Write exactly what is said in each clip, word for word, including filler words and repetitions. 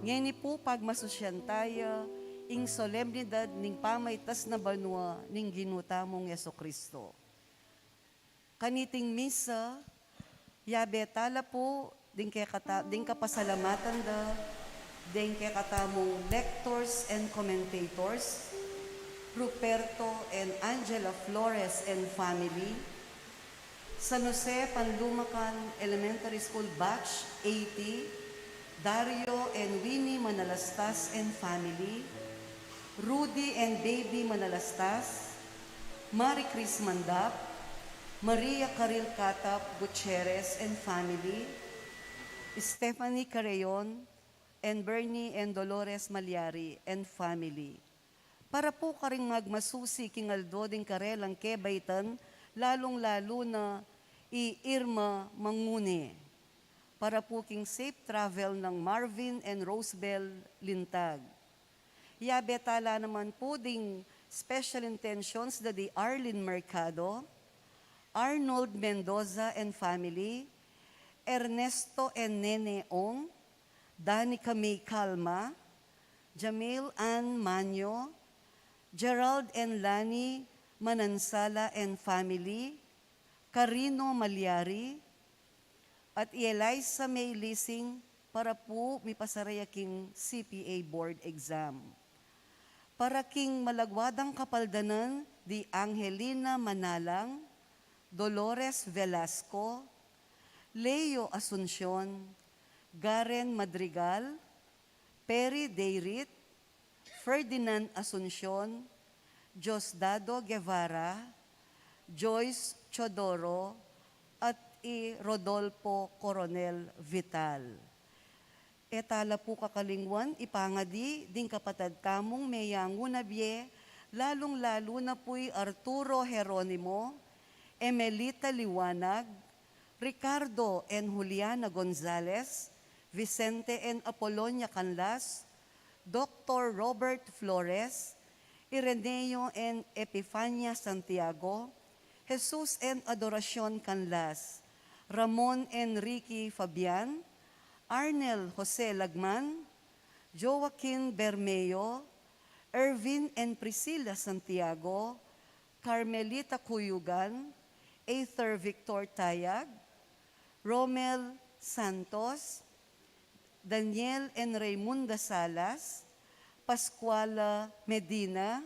Ngeni pu pagmasusyan taya ing solemnidad ning pamaitas na banua ning Ginu tamung Jesucristo. Kaniting misa, yabe tala pu ding kekata-, ding kapasalamatan da ding kekatamung lectors and commentators, Ruperto and Angela Flores and family, San Jose Panlumacan Elementary School Batch eighty, Dario and Winnie Manalastas and family, Rudy and Baby Manalastas, Marie Chris Mandap, Maria Caril Catap Gutierrez and family, Stephanie Carreon, and Bernie and Dolores Malyari and family. Para pu karing magmasusi king aldo ding karelang kebaitan, lalung-lalu na i Irma Mangune. Para pu king safe travel nang Marvin and Rosebel Lintag. Yabe tala naman pu ding special intentions da di Arlene Mercado, Arnold Mendoza and family, Ernesto and Nene Ong, Danica May Calma, Jamil Ann Manyo, Gerald and Lani Manansala and family, Carino Malyari, at i Eliza May Lising para pu mipasa raya king C P A board exam. Para king malagwa dang kapaldanan di Angelina Manalang, Dolores Velasco, Leo Asuncion, Garen Madrigal, Perry Dayrit, Ferdinand Asuncion, Diosdado Guevara, Joyce Chodoro, at i Rodolfo Coronel Vital. E tala pu kakalingwan ipangadi ding kapatad tamung meyangu na bie, lalung-lalu na pu i Arturo Jeronimo, Emelita Liwanag, Ricardo and Juliana Gonzalez, Vicente and Apolonia Canlas, Doctor Robert Flores, Ireneo and Epifania Santiago, Jesus and Adoracion Canlas, Ramon and Ricky Fabian, Arnel Jose Lagman, Joaquin Bermeo, Ervin and Priscilla Santiago, Carmelita Cuyugan, Aether Victor Tayag, Romel Santos, Daniel and Raymunda Salas, Pascuala Medina,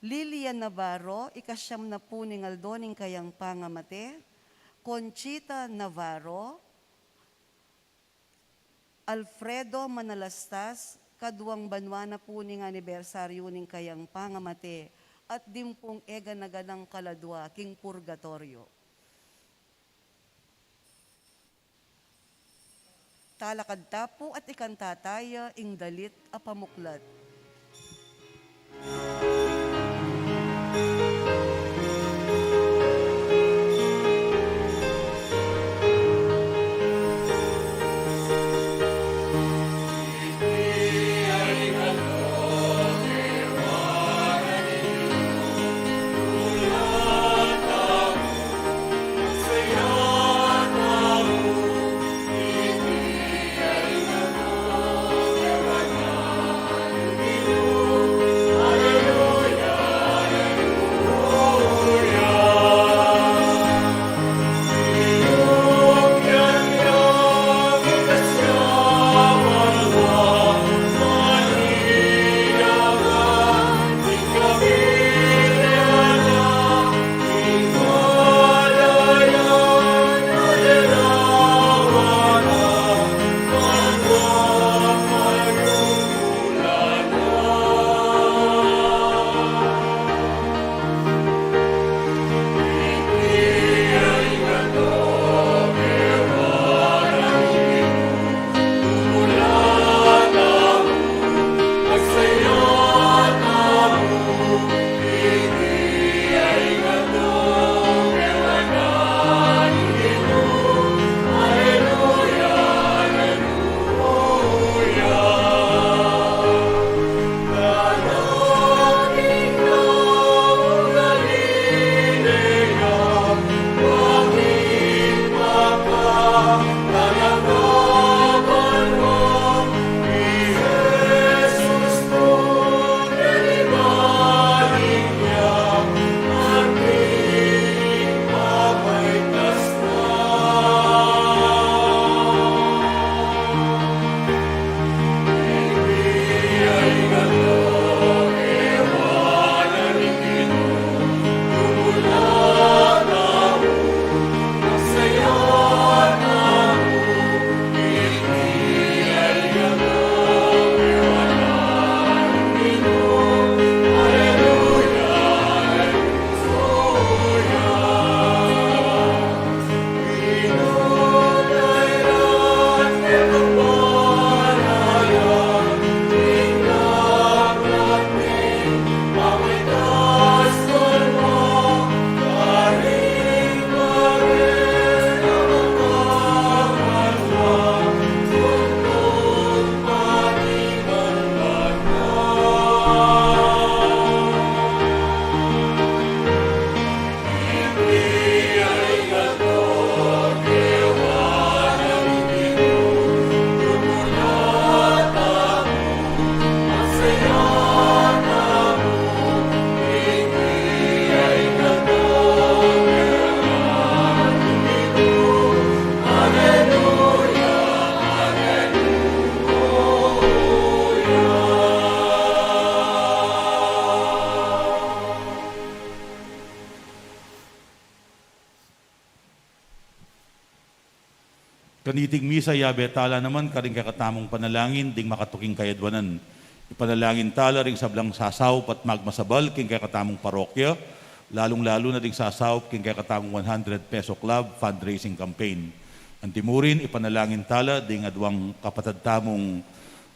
Lilian Navarro, ikasyam na pu ning aldo ning kayang pangamate, Conchita Navarro, Alfredo Manalastas, kaduang banua na pu ning anibersaryu ning kayang pangamate, at dimpung e gana-ganang kaladua king purgatoryo. Talakad ta pu at ikanta taya ing dalit a pamuklat. Kaniting misa, yabe tala naman karing kekatamung panalangin ding makatuking kayadwanan. Ipanalangin tala ring sablang sasaup at magmasabal king kekatamung parokya, lalung-lalu na ding sasaup king kekatamung one hundred peso club fundraising campaign. Antimurin, ipanalangin tala ding adwang kapatad tamung,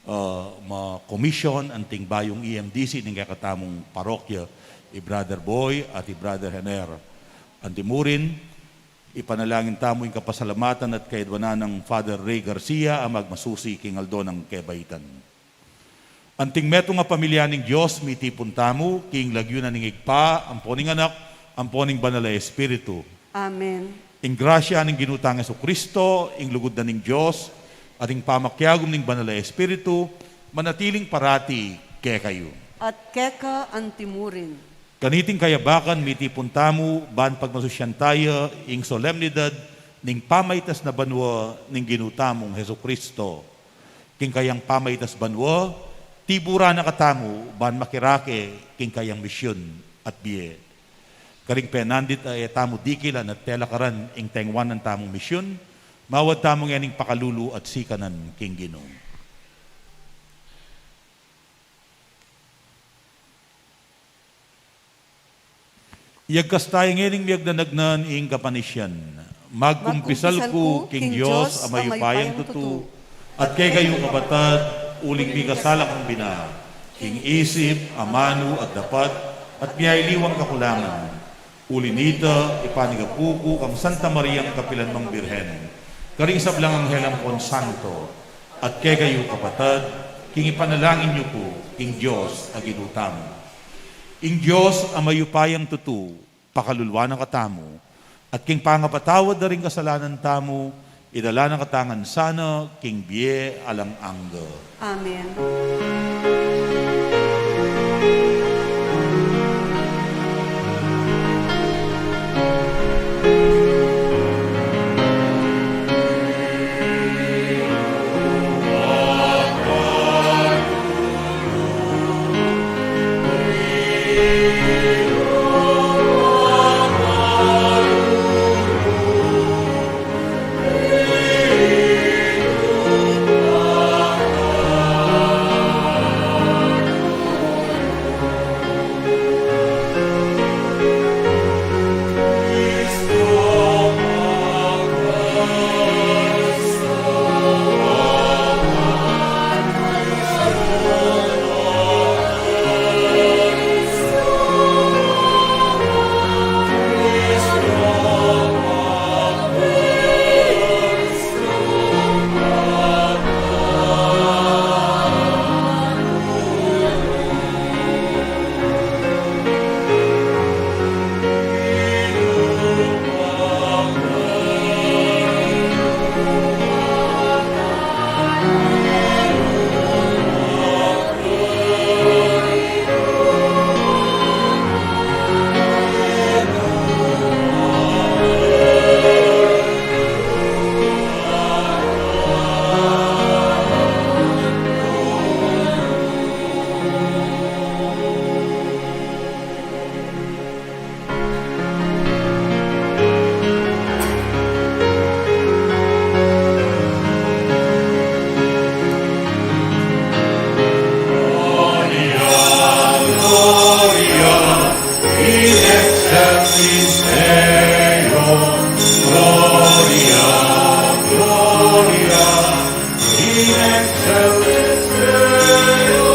ah, ma-commission anting bayung E M D C ning kekatamung parokya, i Brother Boy at i Brother Hener. Antimurin, ipanalangin tamu ing kapasalamatan at kayadwanan nang Father Ray Garcia a magmasusi king aldo nang kebaitan. Anting metung a pamilya ning Dios, mitipun tamu king lagyu na ning Ibpa, ampo ning Anak, ampo ning Banal a Espiritu. Amen. Ing grasya ning Ginu tang Jesucristo, ing lugud na ning Dios, at ing pamakiagum ning Banal a Espiritu, manatiling parati kekayu. At keka antimurin. Kaniting kayabakan, mitipun tamu ban pagmasusyan taya ing solemnidad ning pamaitas na banua ning Ginu tamung Jesucristo. King kayang pamaitas banua, tiburan na katamu ban makirake king kayang misyun at bie. Karing penandit a e tamu dikilan at telakaran ing tengwanan tamung misyun, mawad tamu ngening pakalulu at sikanan king Ginu. Iyagkas taya ngening miyagnanagnan ing kapanisyan. Magkumpisal ku king Dios a mayupayang tutu, at kekayu kapatad, uling mikasala kung bina, king isip, amanu, at dapat, at miyaliwang kakulangan. Uli nita, ipanigapu ku kang Santa Mariang kapilan mang Birhen, karing sablang anghel ampon santo, at kekayu kapatad, king ipanalangin yu ku king Dios a Ginu tamu. Ing Dios a mayupayang tutu, pakaluluan na katamu, at king pangapatawad da ring kasalanan tamu, idala na kata ngan sana king bie alang angga. Amen. Gloria, Gloria in excelsis Deo, Gloria, Gloria in excelsis Deo.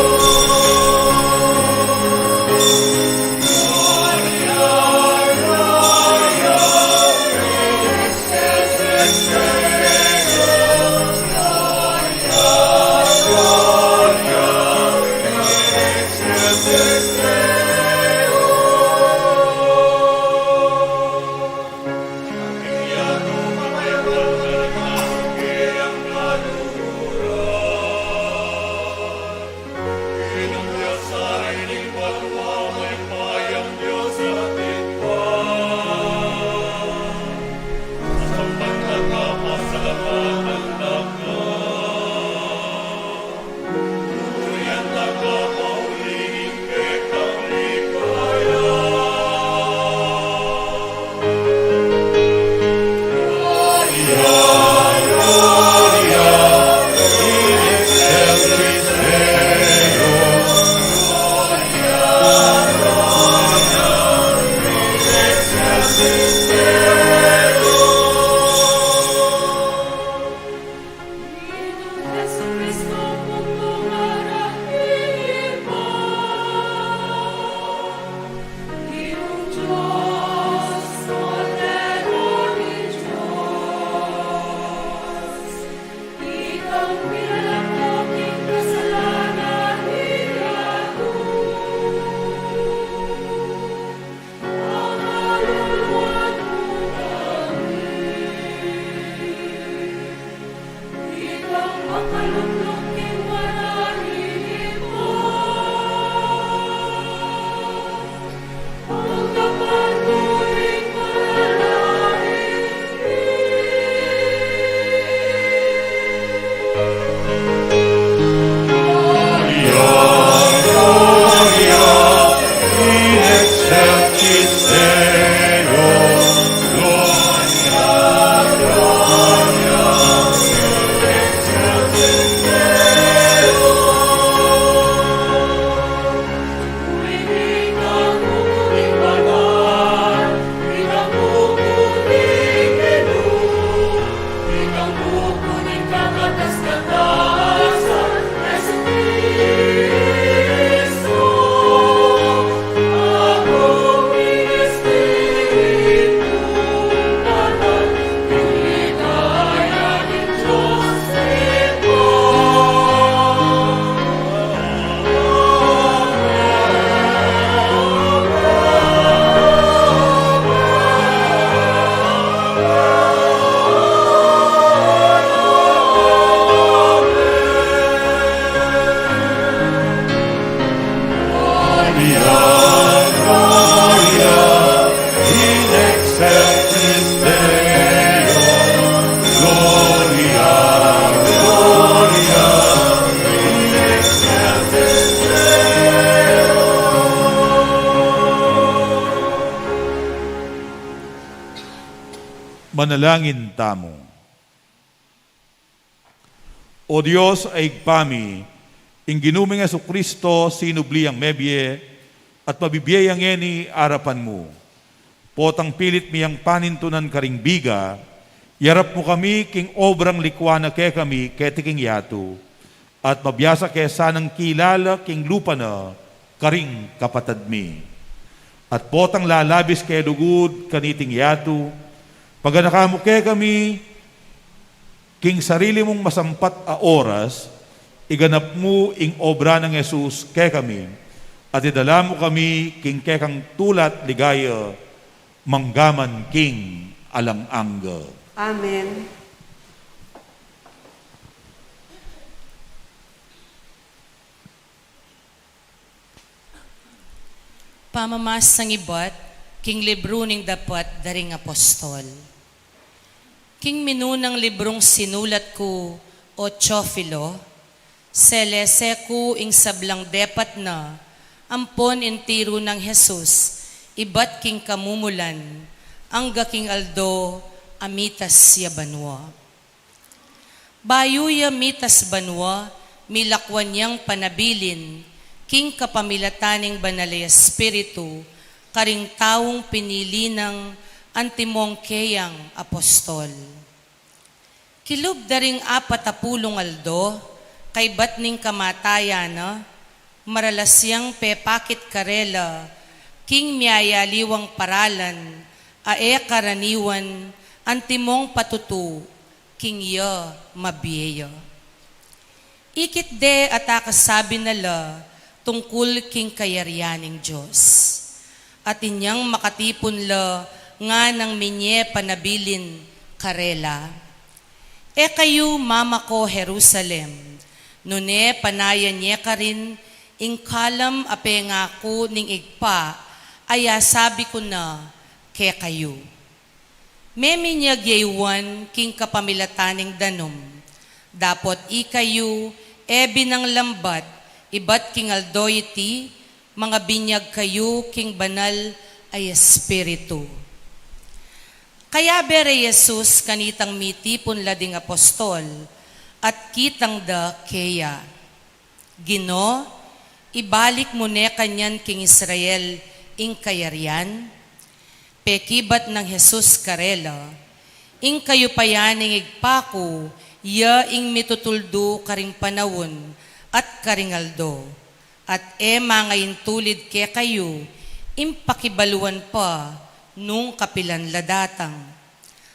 Manalangin tamu. O Dios a Ibpa mi, ing Ginu ming Jesucristo sinubli yang mebie at mabibie ya ngeni arapan mu. Potang pilit mi yang panintunan karing biga, yarap mu kami king obrang likwa na kekami keti king yatu, at mabiasa ke sanang kilala king lupa na karing kapatad mi. At potang lalabis ke lugud kaniting yatu, paganaka mu kekami king sarili mung masampat a oras, iganap mu ing obra nang Jesus kekami, at idala mu kami king kekang tula't ligaya, manggaman king alang angga. Amen. Pamamasang ibat king libru ning Dapat da ring Apostol. King minunang librung sinulat ku, o Teofilo, selese ku ing sablang depat na ampon intiru nang Jesus ibat king kamumulan angga king aldo a mitas ya banua. Bayu ya mitas banua, milakwan yang panabilin king kapamilatan ning Banal a Espiritu karing taung pinili nang antimong keyang apostol. Kilub da ring apat a pulung aldo kaybat ning kamatayan na, maralas yang pepakit karela king miyayaliwang paralan a e karaniwan antimong patutu king ya mabie ya. Ikit de at akasabi na la tungkul king kayarian ning Dios. At inyang makatipun la nganang minye panabilin karela, "E kayu mamako Jerusalem, nune panayan ye karin ing kalam a pengaku ning Ibpa a yasabi ku na kekayu." Meminyag ya i Juan king kapamilatan ning danum. Dapot ikayu, e binang lambat, ibat king aldo iti, mangabinyag kayu king Banal a Espiritu. Kayabe re Jesus kanitang mitipun la ding apostol, at kitang da keya, "Ginu, ibalik mu ne kanyan king Israel ing kayarian?" Pekibat nang Jesus karela, "Ing kayupayan ning Ibpa ku, ya ing mitutuldu karing panaun at karing aldo, at e mangaintulid kekayu ing pakibaluan pa nung kapilan la datang.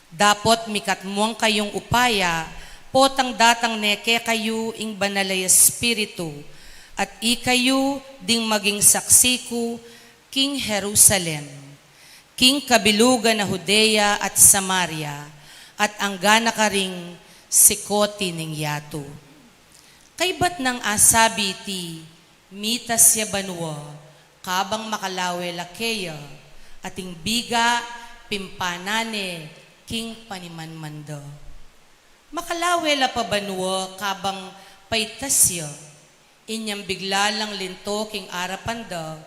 Dapot mikatmuan kayung upaya, potang datang ne kekayu ing Banal a Espiritu, at ikayu ding maging saksi ku king Jerusalem, king kabilugan a Judea at Samaria, at angga na karing sikoti ning yatu." Kaybat nang asabi iti, mitas ya banua kabang makalawe la keya, at ing biga pimpanan ne king panimanman da. Makalawe la pa banua kabang paitas ya, inyang bigla lang linto king arapan da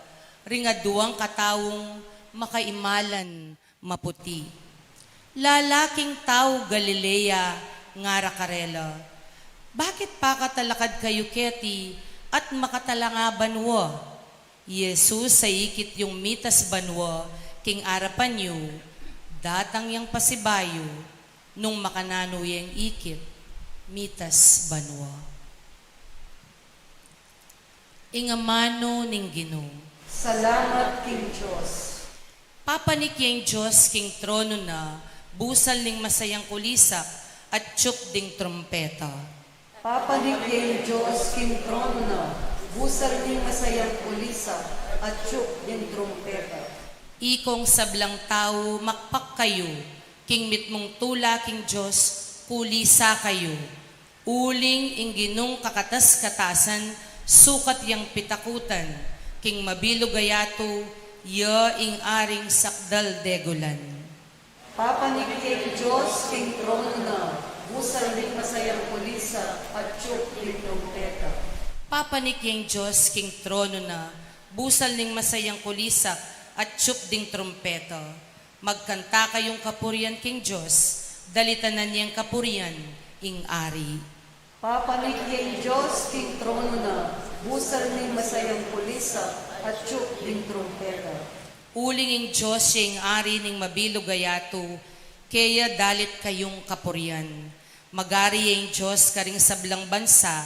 ring aduang kataung makaimalan maputi. "Lalaking tau Galilea," ngara karela, "bakit pakatalakad kayu keti at makatalanga banua? I Jesus a ikit yung mitas banua king arapan yu, datang yang pasibayu nung makananu yang ikit mitas banua." Ing amanu ning Ginu. Salamat king Dios. Papanik ya ing Dios king tronu na, busal ning masayang kulisak, atyup ding trumpeta. Papanik ya ing Dios king tronu na, busal ning masayang kulisak, atyup ding trumpeta. Ikong sablang tau, makpak kayu king mitmung tula king Dios, kulisa kayu. Uling ing Ginung kakatas-katasan sukat yang pitakutan, king mabilug a yatu, ya ing aring sakdal degulan. Papanik ya ing Dios king tronu na, busal ning masayang kulisak, atyup ding trumpeta. Papanik ya ing Dios king tronu na, busal ning masayang kulisak, atyup ding trumpeta. Magkanta kayung kapurian king Dios, dalitan na neng kapurian ing Ari. Papanik ya ing Dios king trono na, busal ning masayang kulisa, atyu ding trumpeta. Uling ing Dios ya ing Ari ning mabilug a yatu, keya dalit kayung kapurian. Mag-ari ya ing Dios karing sablang bansa,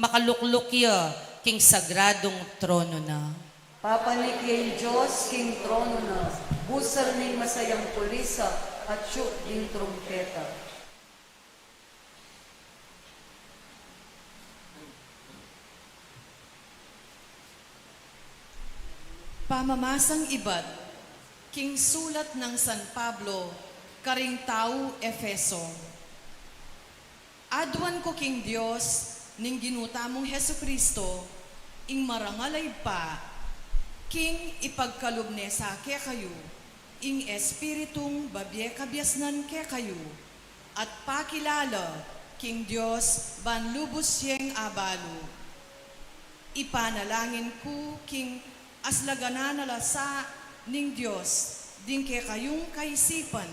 makalukluk ya king sagradung trono na. Papanik ya ing Dios king trono na, busal ning masayang kulisa, atyu ding trumpeta. Pamamasang ibat king sulat nang San Pablo karing tau Efeso. Aduan ku king Dios ning Ginu tamung Jesucristo, ing marangal a Ibpa, king ipagkalub ne sa kekayu ing Espiritung babie kabiasnan kekayu, at pakilala king Dios ban lubus yeng abalu. Ipanalangin ku king aslaganan a lasa ning Dios ding kekayung kaisipan,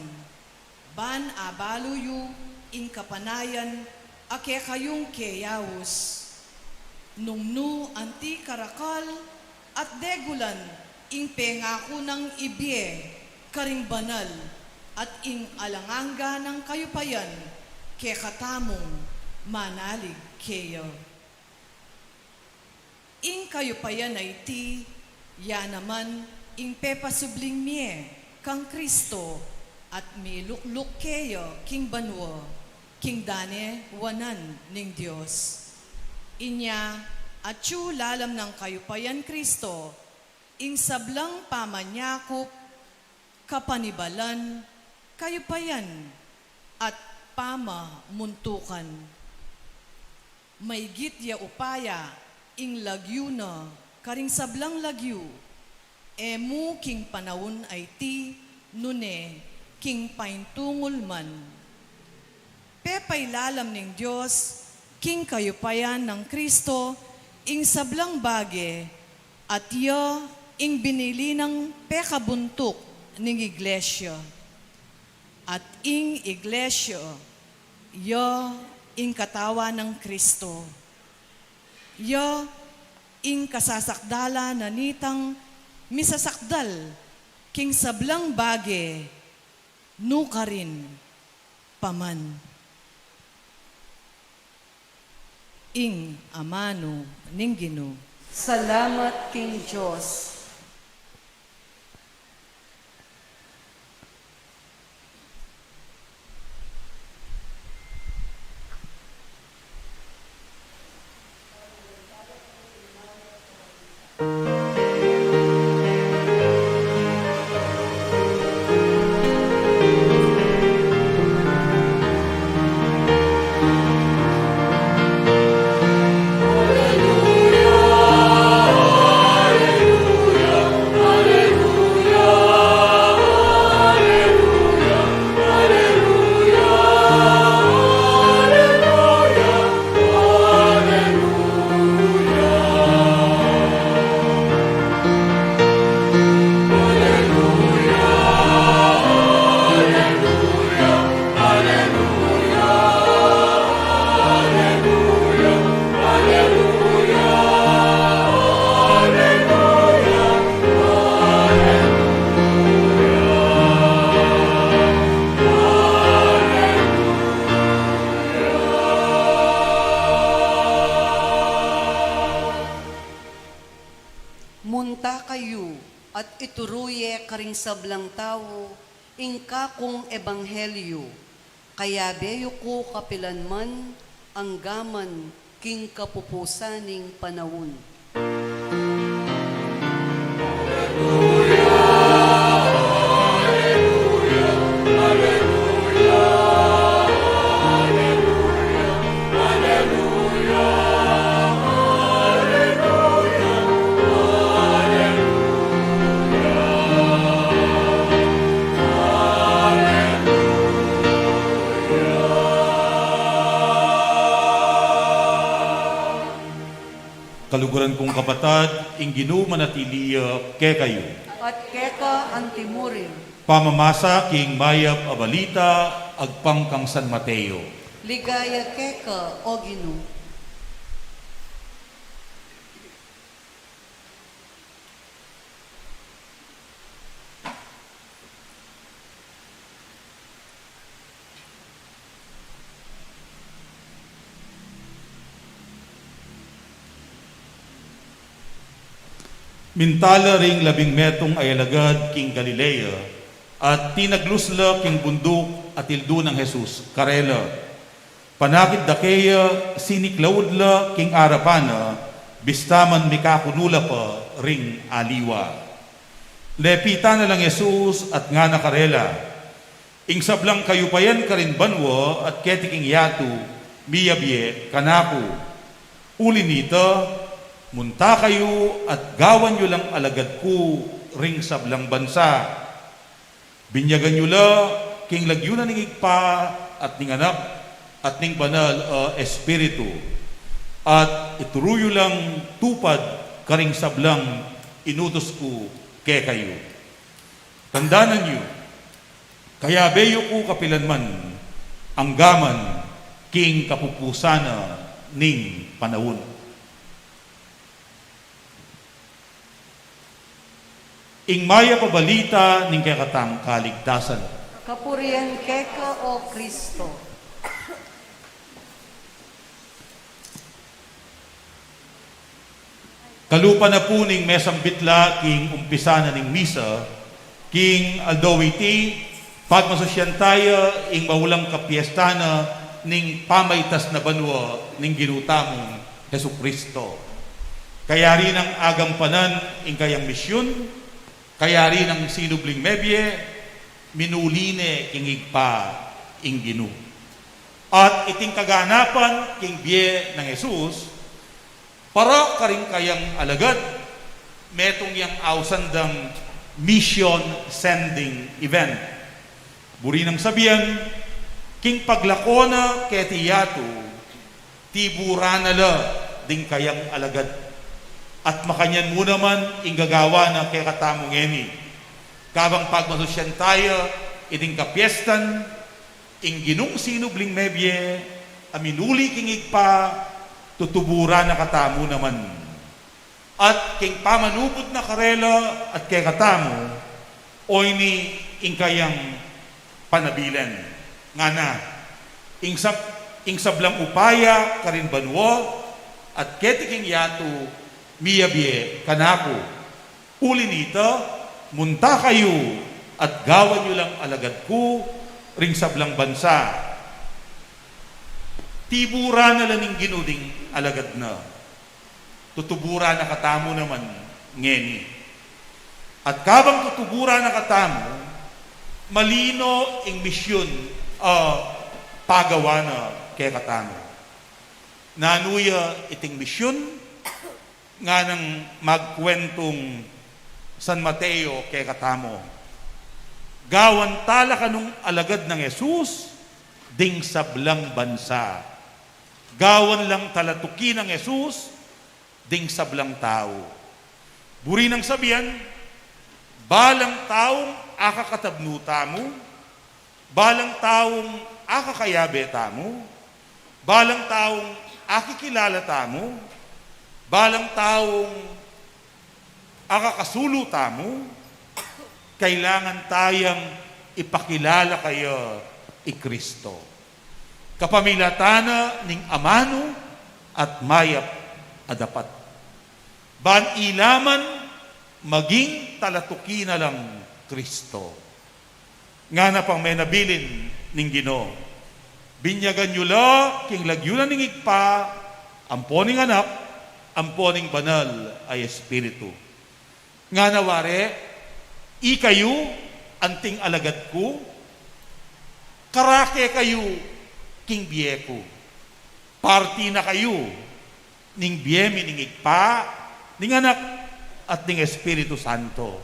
ban abalu yu ing kapanayan a kekayung keyaus. Nung nu anti karakal at degulan ing pengaku nang ibie karing banal at ing alang angga nang kayupayan kekatamung manalig keya. Ing kayupayan a iti, ya naman ing pepasubling mie kang Kristo at milukluk keya king banua, king dane wanan ning Dios. Inya, atyu lalam nang kayupayan Kristo, ing sablang pamanyakup, kapanibalan, kayupayan, at pamamuntukan. Maygit ya upaya ing lagyu na karing sablang lagyu, e mu king panaun a iti, nune king paintungul man. Pepailalam ning Dios king kayupayan nang Kristo ing sablang bage, at ya ing binili nang pekabuntuk ning iglesia. At ing iglesia, ya ing katawan nang Kristo. Ya ing kasasakdalan na nitang misasakdal king sablang bage, nukarin pa man. Ing amanu ning Ginu. Salamat king Dios. Munta kayu at ituru ye karing sablang tau ing kakung ebanghelyu, kayabe yu ku kapilan man, anggaman king kapupusan ning panaun. Kaluguran kung kapatad, ing Ginu manatili ya kekayu. At keka antimurin. Pamamasa king Mayap a Balita agpang kang San Mateo. Ligaya keka, O Ginu. Minta la ring labing metung a alagad king Galilea, at tinaglus la king bunduk, at ildu nang Jesus karela. Panakit da keya, siniklaud la king arapan na, bista man mikakunu la pa ring aliwa. Lepitan na lang Jesus at ngana karela, Ing sablang kayupayan karin banua at keti king yatu, miyabie kanaku. Uli nita, munta kayu at gawan yu lang alagad ku ring sablang bansa. Binyagan yu la king lagyu na ning Ibpa at ning Anak at ning Banal a Espiritu, at ituru yu lang tupad karing sablang inutus ku kekayu. Tandanan yu, kayabe yu ku kapilan man, anggaman king kapupusan na ning panaun. Ing Mayap a Balita ning kekatang kaligtasan. Kapurian keka, O Kristo. Kalupa na pu ning mesambit la king umpisa na ning misa, king aldo iti, pagmasusyan taya ing maulang kapiesta na ning pamaitas na banua ning Ginu tamung Jesucristo. Kayari nang agampanan ing kayang misyun, kayari nang sinubling mebie, minuli ne king Ibpa ing Ginu. At iting kaganapan king bie nang Jesus, para karing kayang alagad, metung yang ausan dang mission sending event. Buri nang sabian, king paglako na keti yatu, tiburan na la ding kayang alagad. At makanyan mu naman ing gagawan na kekatamu ngeni. Kabang pagmasusyan taya iting kapiestan, ing Ginung sinubling mebie a minuli king Ibpa, tutuburan na katamu naman. At king pamanubud na karela at kekatamu, oyni ing kayang panabilen. Ngana, ing sab-, ing sablang upaya karin banua at keti king yatu, miyabie kanaku. Uli nita, munta kayu at gawan yu lang alagad ku ring sablang bansa. Tiburan na la ning Ginu ding alagad na. Tutuburan na katamu naman ngeni. At kabang tutuburan na katamu, malino ing misyun a pagawa na kekatamu. Nanu ya iting misyun? Nganang magkuentung San Mateo kekatamu, gawan tala kanung alagad nang Jesus ding sablang bansa. Gawan lang tala tuki nang Jesus ding sablang tau. Buri nang sabian, balang taung akakatabnu tamu, balang taung akakayabe tamu, balang taung akikilala tamu, balang taung akakasulu tamu, kailangan tayang ipakilala kaya i Kristo. Kapamilatan na ning amanu at mayap a dapat. Ban ila man maging talatuki na lang Kristo. Ngana pang menabilin ning Ginu, binyagan yu la king lagyu na ning Ibpa, ampo ning Anak, ampo ning Banal a Espiritu. Ngana wari, ikayu anting alagad ku, karake kayu king bie ku. Parti na kayu ning bie mi ning Ibpa, ning Anak, at ning Espiritu Santo.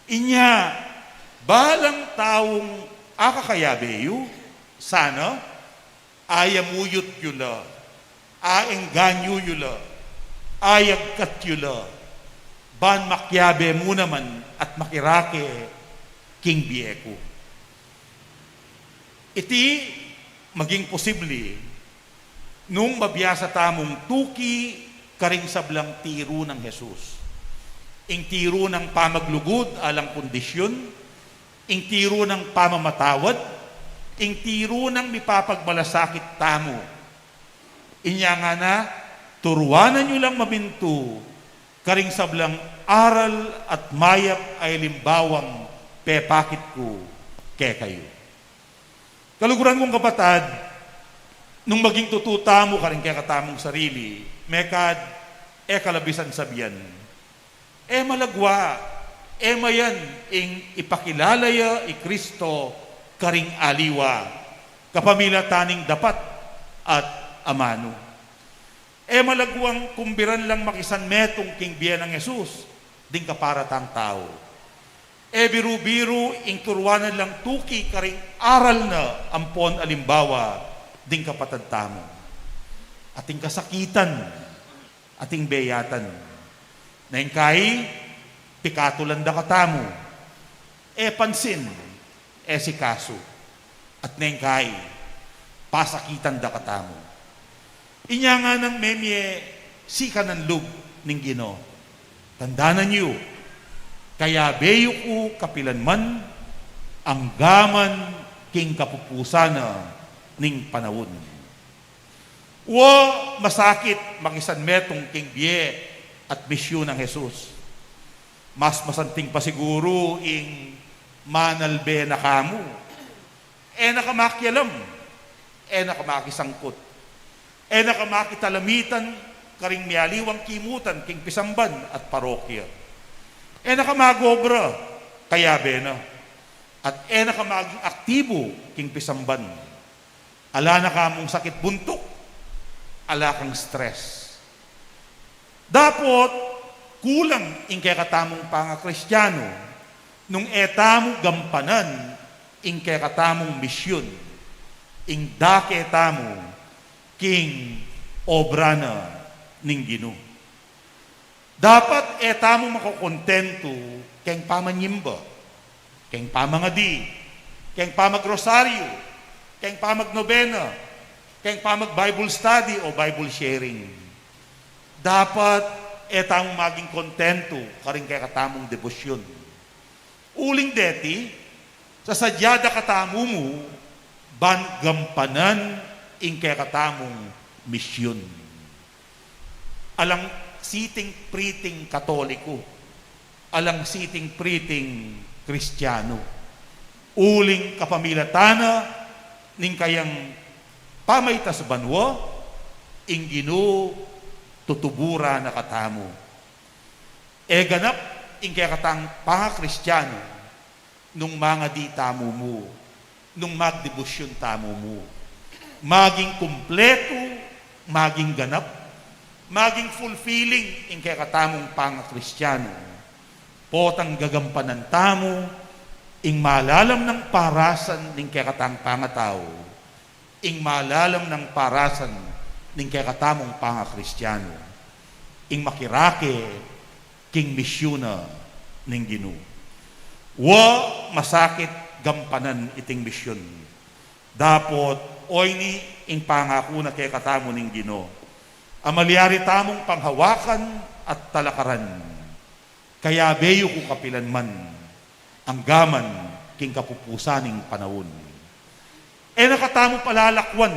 Inya, balang taung akakayabe yu, sana, ayamuyut yu la, aengganyu yu la, ayagkat yu la, ban makiabe mu naman at makirake king bie ku. Iti maging posibli nung mabiasa tamung tuki karing sablang tiru nang Jesus. Ing tiru nang pamaglugud alang kondisyun, ing tiru nang pamamatawad, ing tiru nang mipapagmalasakit tamu. Inya ngana, turuanan yu lang mamintu karing sablang aral at mayap a alimbawang pepakit ku kekayu. Kaluguran kung kapatad, nung maging tutu tamu karing kekatamung sarili, mekad e kalabisan sabian, e malagwa, e mayan ing ipakilala ya i Kristo karing aliwa, kapamilatan ning dapat at amanu. E malagwang kumbiran lang makisanmetung king bie nang Jesus ding kaparatang tau. E biru-biru ing turuanan lang tuki karing aral na ampon alimbawa ding kapatad tamu. Ating kasakitan, ating beyatan. Neng kai, pikatulan da katamu. E pansin, e sikasu. At neng kai, pasakitan da katamu. Inya nganang memie sikanan lub ning Ginu. Tandanan yu, kayabe yu ku kapilan man, anggaman king kapupusan na ning panaun. Wa masakit makisanmetung king bie at misyun nang Jesus. Mas masanting pa siguru ing manalbe na kamu. E na ka makialam, e na ka makisangkut, e na ka makitalamitan karing mialiwang kimutan king pisamban at parokya. E na ka magobra, kayabe na, at e na ka maging aktibu king pisamban. Ala na kamung sakit buntuk, ala kang stress. Dapot kulang ing kekatamung pangakristianu nung e tamu gampanan ing kekatamung misyun, ing dake tamu king obra na ning Ginu. Dapat e tamu makokontentu keng pamanyimba, keng pamangadi, keng pamagrosaryu, keng pamagnobena, keng pamag-Bible study o Bible sharing. Dapat e tamu maging kontentu karing kekatamung debosyun. Uling deti, sasadya da katamu mu ban gampanan ing kekatamung misyun. Alang siting priting Katoliku, alang siting priting Kristianu. Uling kapamilatan na ning kayang pamaitas banua, ing Ginu tutuburan na katamu. E ganap ing kekatang pangakristianu nung mangadi tamu mu, nung magdebosyun tamu mu. Maging kumpletu, maging ganap, maging fulfilling ing kekatamung pangakristianu. Potang gagampanan tamu ing malalam nang parasan ning kekatang pangatau, ing malalam nang parasan ning kekatamung pangakristianu, ing makirake king misyun na ning Ginu. Wa masakit gampanan iting misyun. Dapot oyni ing pangaku na kekatamu ning Ginu a malyari tamung panghawakan at talakaran. Kayabe yu ku kapilan man, anggaman king kapupusan ning panaun. E na katamu palalakwan,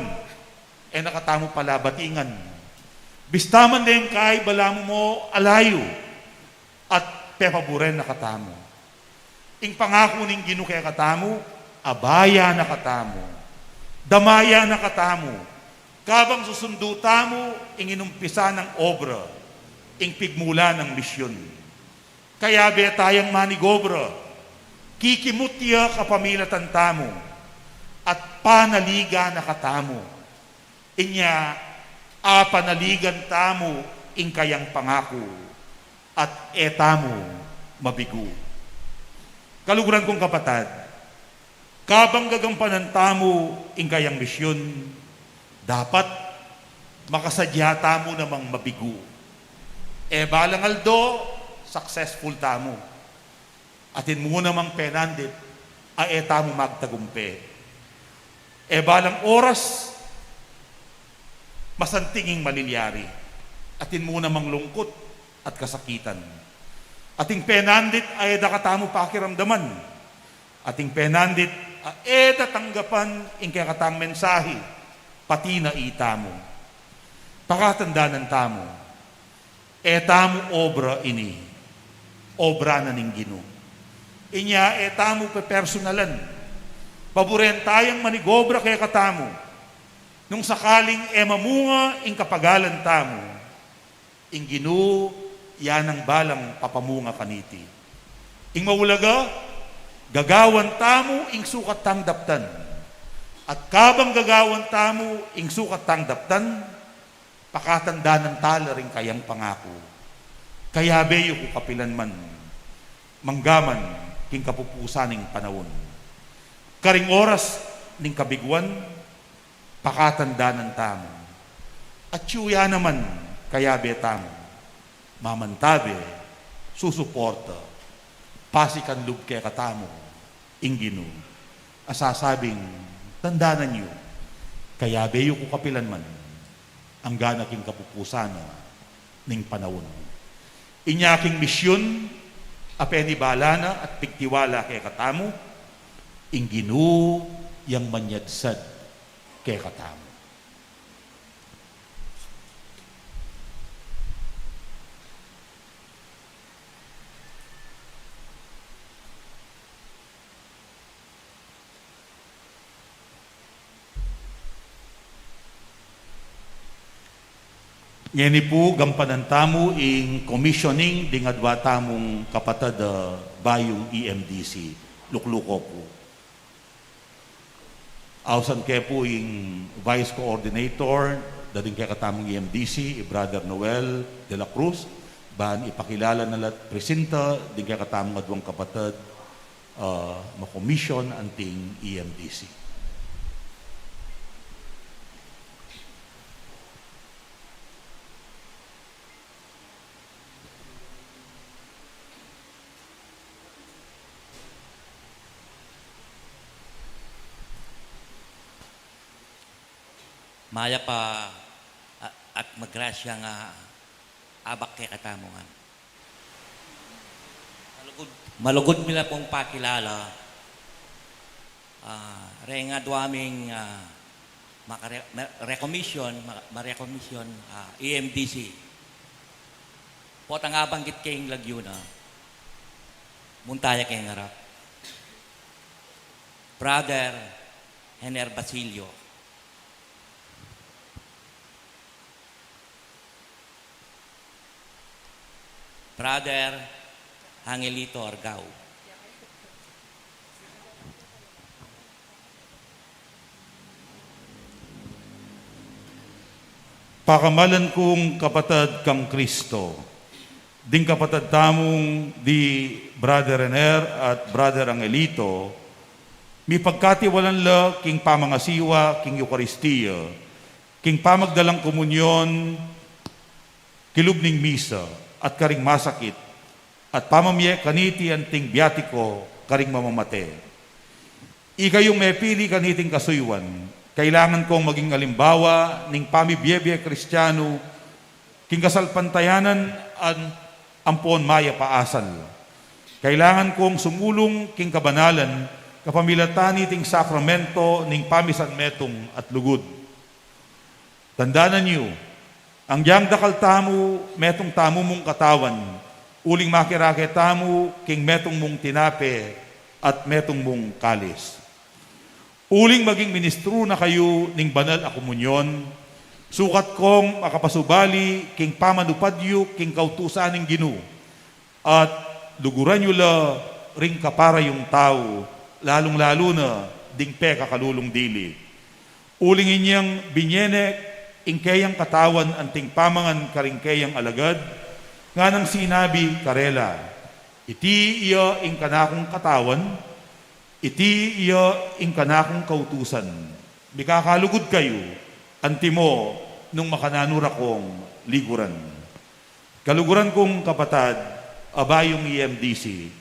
e na katamu palabatingan. Bista man deng kai balamu mo ala yu, at pepaburen na katamu. Ing pangaku ning Ginu kekatamu, abaya na katamu, damaya na katamu, kabang susundu tamu ing inumpisa nang obra, ing pigmula nang misyun. Kayabe tayang manigobra, kikimut ya kapamilatan tamu, at panaligan na katamu. Inya, apanaligan tamu ing kayang pangaku, at e tamu mabigu. Kaluguran kung kapatad, kabang gagampanan tamu ing kayang misyun, dapat makasadya tamu namang mabigu. E balang aldo, successful tamu. Atin mu namang penandit, a e tamu magtagumpe. E balang oras, masanting ing malilyari, atin mu namang lungkut at kasakitan. Atin penandit a e da katamu pakiramdaman. Atin penandit a e da tanggapan ing kekatang mensahi, pati na itamu. Pakatandanan tamu, e tamu obra ini, obra na ning Ginu. Inya e tamu pepersonalan. Paburen tayang manigobra kekatamu. Nung sakaling e mamunga ing kapagalan tamu, ing Ginu ya nang balang papamunga kaniti. Ing maulaga, gagawan tamu ing sukat tang daptan. At kabang gagawan tamu ing sukat tang daptan, pakatandanan tala ring kayang pangaku. Kayabe yu ku kapilan man, manggaman king kapupusan ning panaun. Karing oras ning kabiguan, pakatandanan tamu. At yu ya naman, kayabe tamu. Mamantabe, susuporta, pasikan lub kekatamu, ing Ginu. A sasabing, tandanan yu, kayabe yu ku kapilan man, anggang king kapupusan na ning panaun. Inya king misyun a penibala na at pigtiwala kekatamu, ing Ginu yang manyadsad kekatamu. Ngeni pu, gampanan tamu ing commissioning ding adwa tamung kapatad a bayung E M D C. Lukluko pu. Ausan ke pu ing Vice Coordinator da ding kekatamung E M D C, i Brother Noel de la Cruz, ban ipakilala na la't presinta ding kekatamung adwang kapatad, ah, ma-commission anting E M D C. Mayap a, a, at magrasya nga abak kekatamu ngan. Malugud, malugud mi la pung pakilala, ah, reng adwa ming, ah, makare-, ma-, recommission, ma-, ma-recommission, ah, E M D C. Potang abanggit keng lagyu na, munta ya keng arap. Brother Hener Basilio. Brother Angelito Argao. Pakamalan kung kapatad kang Kristo, ding kapatad tamung di Brother Rener at Brother Angelito, mipagkatiwalan la king pamangasiwa king Eukaristia, king pamagdalang komunyon, kilub ning misa, at karing masakit, at pamamie kaniti anting biatiko karing mamamate. Ikayung mepili kaniting kasuyuan, kailangan kong maging alimbawa ning pamibiebie Kristiano king kasalpantayanan at ampon mayap a asal. Kailangan kong sumulung king kabanalan kapamilatan niting sakramento ning pamisan metung at lugud. Tandanan yu, anggiyang dakal tamu, metung tamu mung katawan, uling makirake tamu king metung mung tinape at metung mung kalis. Uling maging ministru na kayu ning banal a komunyon, sukat kong makapasubali king pamanupad yu king kautusan ning Ginu, at luguran yu la ring kapara yung tau, lalung-lalu na ding pekakalulung dili. Uling inyang binie ne ing keyang katawan anting pamangan karing keyang alagad, nganang sinabi karela, "Iti iya ing kanakung katawan, iti iya ing kanakung kautusan." Mikakalugud kayu, antimo nung makananu ra kong liguran. Kaluguran kung kapatad, a bayung E M D C,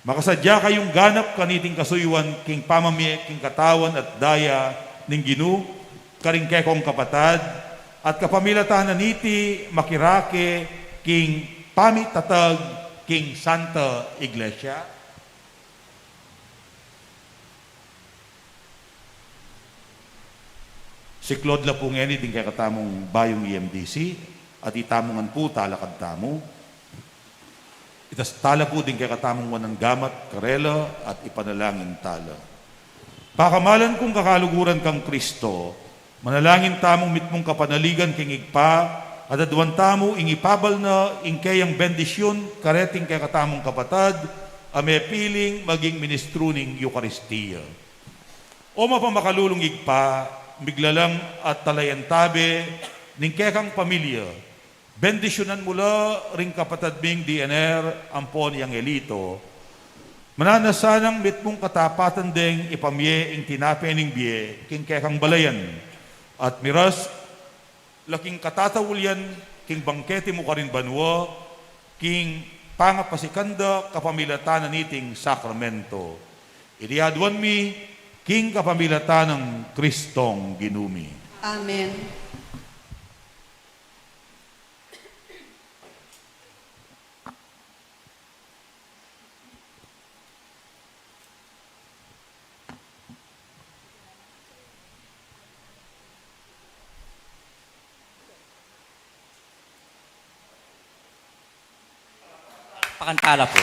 Makasadya kayung ganap kaniting kasuyuan king pamamie king katawan at daya ning Ginu karing kekong kapatad, at kapamilatan na niti makirake king pamitatag king Santa Iglesia. Siklaud la pu ngeni ding kekatamung bayung E M D C, at itamu ngan pu talakad tamu. Itas tala pu ding kekatamung wanan gamat karela at ipanalangin tala. Pakamalan kung kakaluguran kang Kristo, manalangin tamung mitmung kapanaligan king Ibpa, at aduan tamu ing ipabal na ing keyang bendisyun kareting kekatamung kapatad a mepiling maging ministru ning Eukaristia. O mapamakalulung Ibpa, miglalang at talayan tabe ning kekang pamilya, bendisyunan mu la ring kapatad ming D N R ampon i Angelito, mananu na sanang mitmung katapatan deng ipamie ing tinape ning bie king kekang balayan, at miras la king katataulyan king bangkete mu karin banua, king pangapasikan da kapamilatan na niting sakramento. Iti aduan mi king kapamilatan nang Kristong Ginu mi. Amen. Pakanta la pu.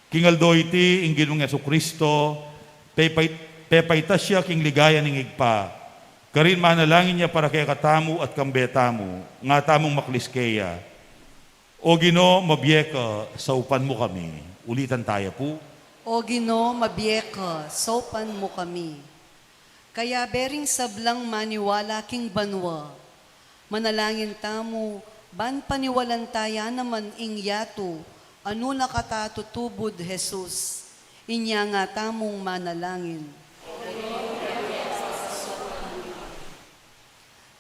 King aldo iti, ing Ginung Jesucristo, pepait-, pepaitas ya king ligaya ning Ibpa. Karin manalangin ya para kekatamu at kambe tamu, nga tamung maklis keya. O Ginu, mabie ka, saupan mu kami. Ulitan taya pu. O Ginu, mabie ka, saupan mu kami. Kayabe ring sablang maniwala king banua, manalangin tamu, ban paniwalan taya naman ing yatu, a nu na kata tutubud Jesus. Inya nga tamung manalangin.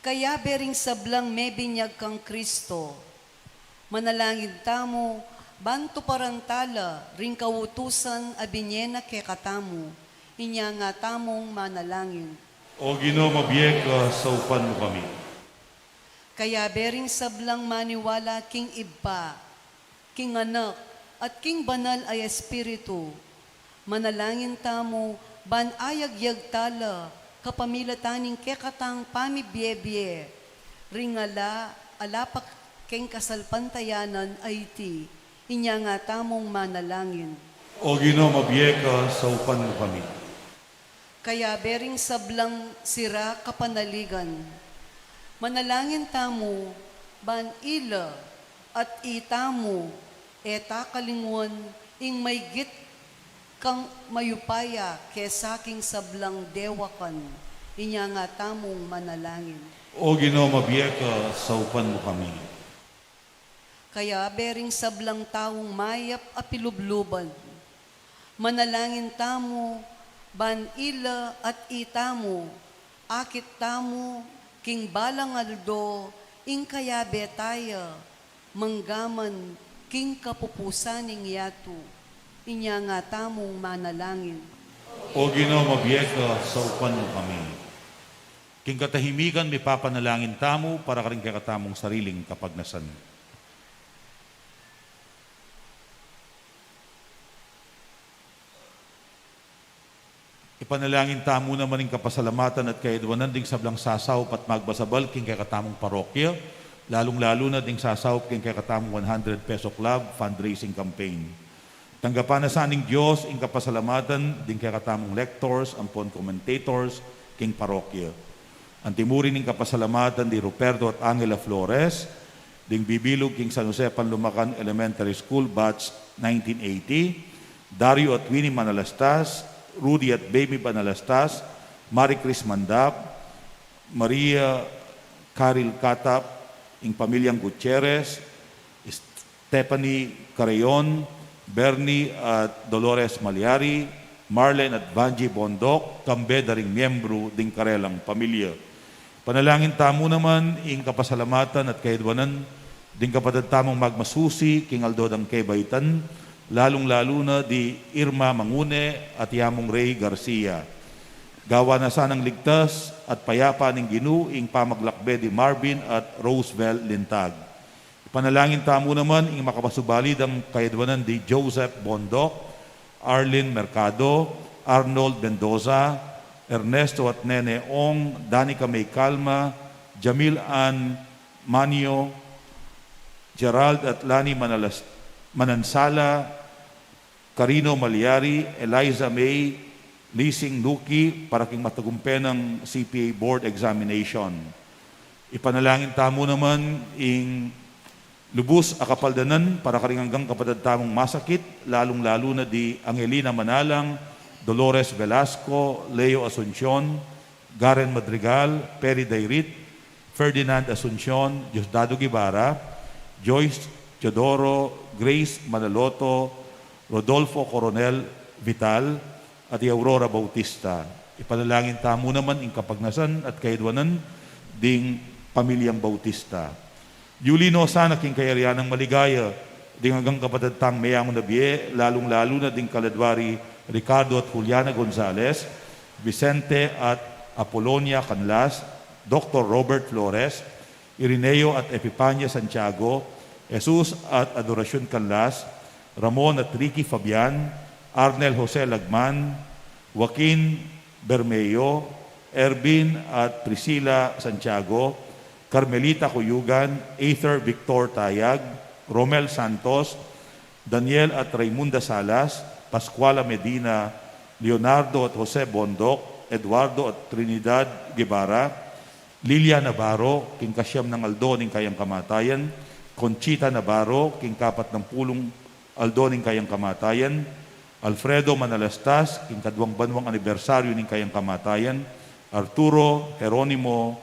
Kayabe ring sablang mebinyag kang Kristo, manalangin tamu, ban tuparan tala ring kautusan a binye na kekatamu. Inya nga tamung manalangin. O Ginu, mabie ka, saupan mu kami. Kayabe ring sablang maniwala king Ibpa, king Anak, at king Banal a Espiritu, manalangin tamu, ban ayagyag tala, kapamilatan ning kekatang pamibie-bie, ring ala, ala pa king kasalpantayanan a iti. Inya nga tamung manalangin. O Ginu, mabie ka, saupan mu kami. Kayabe ring sablang sira kapanaligan, manalangin tamu, ban ila at itamu, e ta kalinguan ing maygit kang mayupaya kesa king sablang dewakan. Inya nga tamung manalangin. O Ginu, mabie ka, saupan mu kami. Kayabe ring sablang taung mayap a pilubluban, manalangin tamu, ban ila at itamu, akit tamu, king balang aldo, ing kayabe taya, manggaman king kapupusan ning yatu. Inya nga tamung manalangin. O Ginu, mabie ka, saupan mu kami. King katahimikan, mipapanalangin tamu para karing kekatamung sariling kapagnasan. Ipanalangin tamu naman ing kapasalamatan at kayadwanan ding sablang sasaup at magbasabal king kekatamung parokya, lalung-lalu na ding sasaup king kekatamung one hundred peso club fundraising campaign. Tanggapan na sa ning Dios ing kapasalamatan ding kekatamung lectors ampon commentators king parokya. Anti mu rin ing kapasalamatan di Ruperto at Angela Flores, ding bibilug king San Jose Panlumacan Elementary School, batch nineteen eighty, Dario at Winnie Manalastas, Rudy at Baby Manalastas, Marie Chris Mandap, Maria Caril Catap, ing pamilyang Gutierrez, Stephanie Carreon, Bernie at Dolores Maliari, Marlene at Vangie Bondoc, kambe da ring miyembru ding karelang pamilya. Panalangin tamu naman ing kapasalamatan at kayadwanan ding kapatad tamung magmasusi king aldo dang kebaitan, lalung-lalu na di Irma Mangune at Yamung Rey Garcia. Gawan na sanang ligtas at payapa ning Ginu ing pamaglakbe di Marvin at Roosevelt Lintag. Ipanalangin tamu naman ing makapasubali dang kayadwanan di Joseph Bondoc, Arlene Mercado, Arnold Mendoza, Ernesto at Nene Ong, Danica May Calma, Jamil Ann Manio, Gerald at Lani Manalas-, Manansala, Carino Maliari, Eliza May, Lising Luki, para king matagumpe nang C P A Board Examination. Ipanalangin tamu naman ing lubus a kapaldanan para karing anggang kapatad tamung masakit, lalung-lalu na di Angelina Manalang, Dolores Velasco, Leo Asuncion, Garen Madrigal, Perry Dairit, Ferdinand Asuncion, Diosdado Guevara, Joyce Teodoro, Grace Manaloto, Rodolfo Coronel Vital, at i Aurora Bautista. Ipanalangin tamu naman ing kapagnasan at kayadwanan ding pamilyang Bautista. Yuli no sana king kayarian nang maligaya ding anggang kapatad tang meyangu na bie, lalung-lalu na ding kaladwa ri Ricardo at Juliana Gonzalez, Vicente at Apolonia Canlas, Doktor Robert Flores, Irineo at Epipania Santiago, Jesus at Adoracion Canlas, Ramon at Ricky Fabian, Arnel Jose Lagman, Joaquin Bermeo, Ervin at Priscilla Santiago, Carmelita Cuyugan, Aether Victor Tayag, Romel Santos, Daniel at Raymunda Salas, Pascuala Medina, Leonardo at Jose Bondoc, Eduardo at Trinidad Guevara, Lilia Navarro, king kasiam nang aldo ning kayang kamatayan, Conchita Navarro, king kapat nang pulung aldo ning kayang kamatayan, Alfredo Manalastas, king kaduang banwang anibersaryu ning kayang kamatayan, Arturo Jeronimo,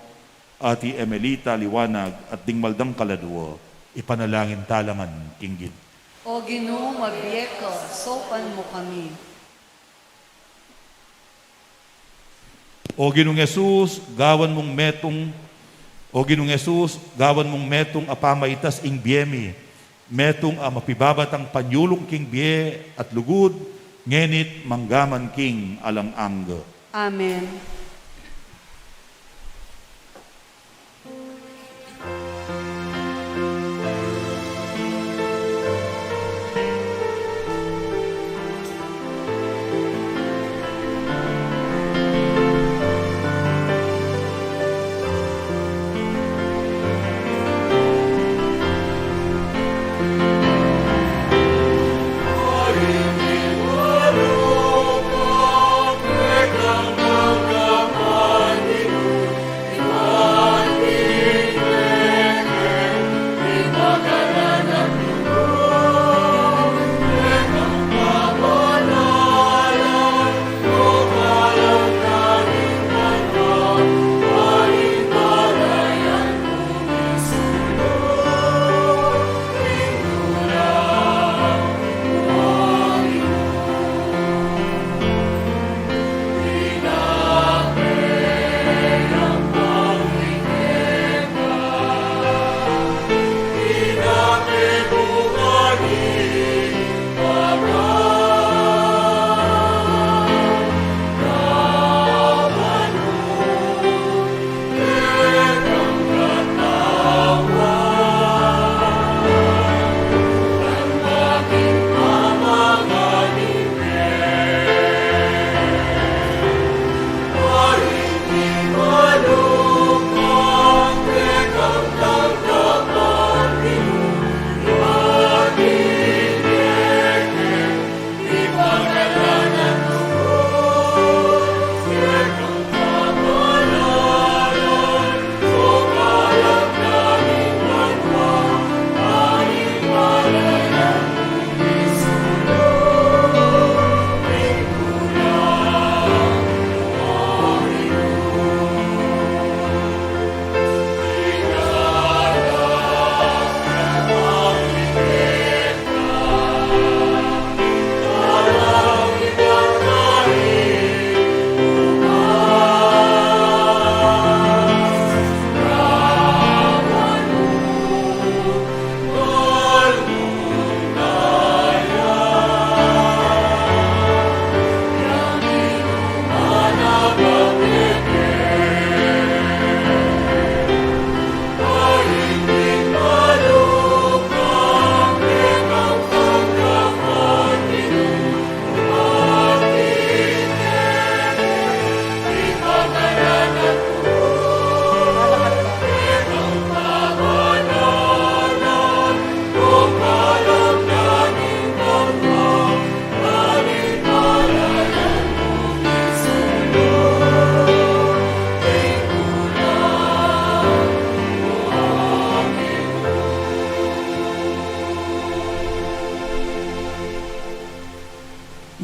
at i Emelita Liwanag, at ding mal dang kaladwa. Ipanalangin ta la ngan king Ginu. O Ginu, mabie ka, saupan mu kami. O Ginung Jesus, gawan mung metung, O Ginung Jesus, gawan mung metung a pamaitas ing bie mi, metung a mapibabatang panyulung king bie at lugud, ngeni't mangga man king alang angga. Amen.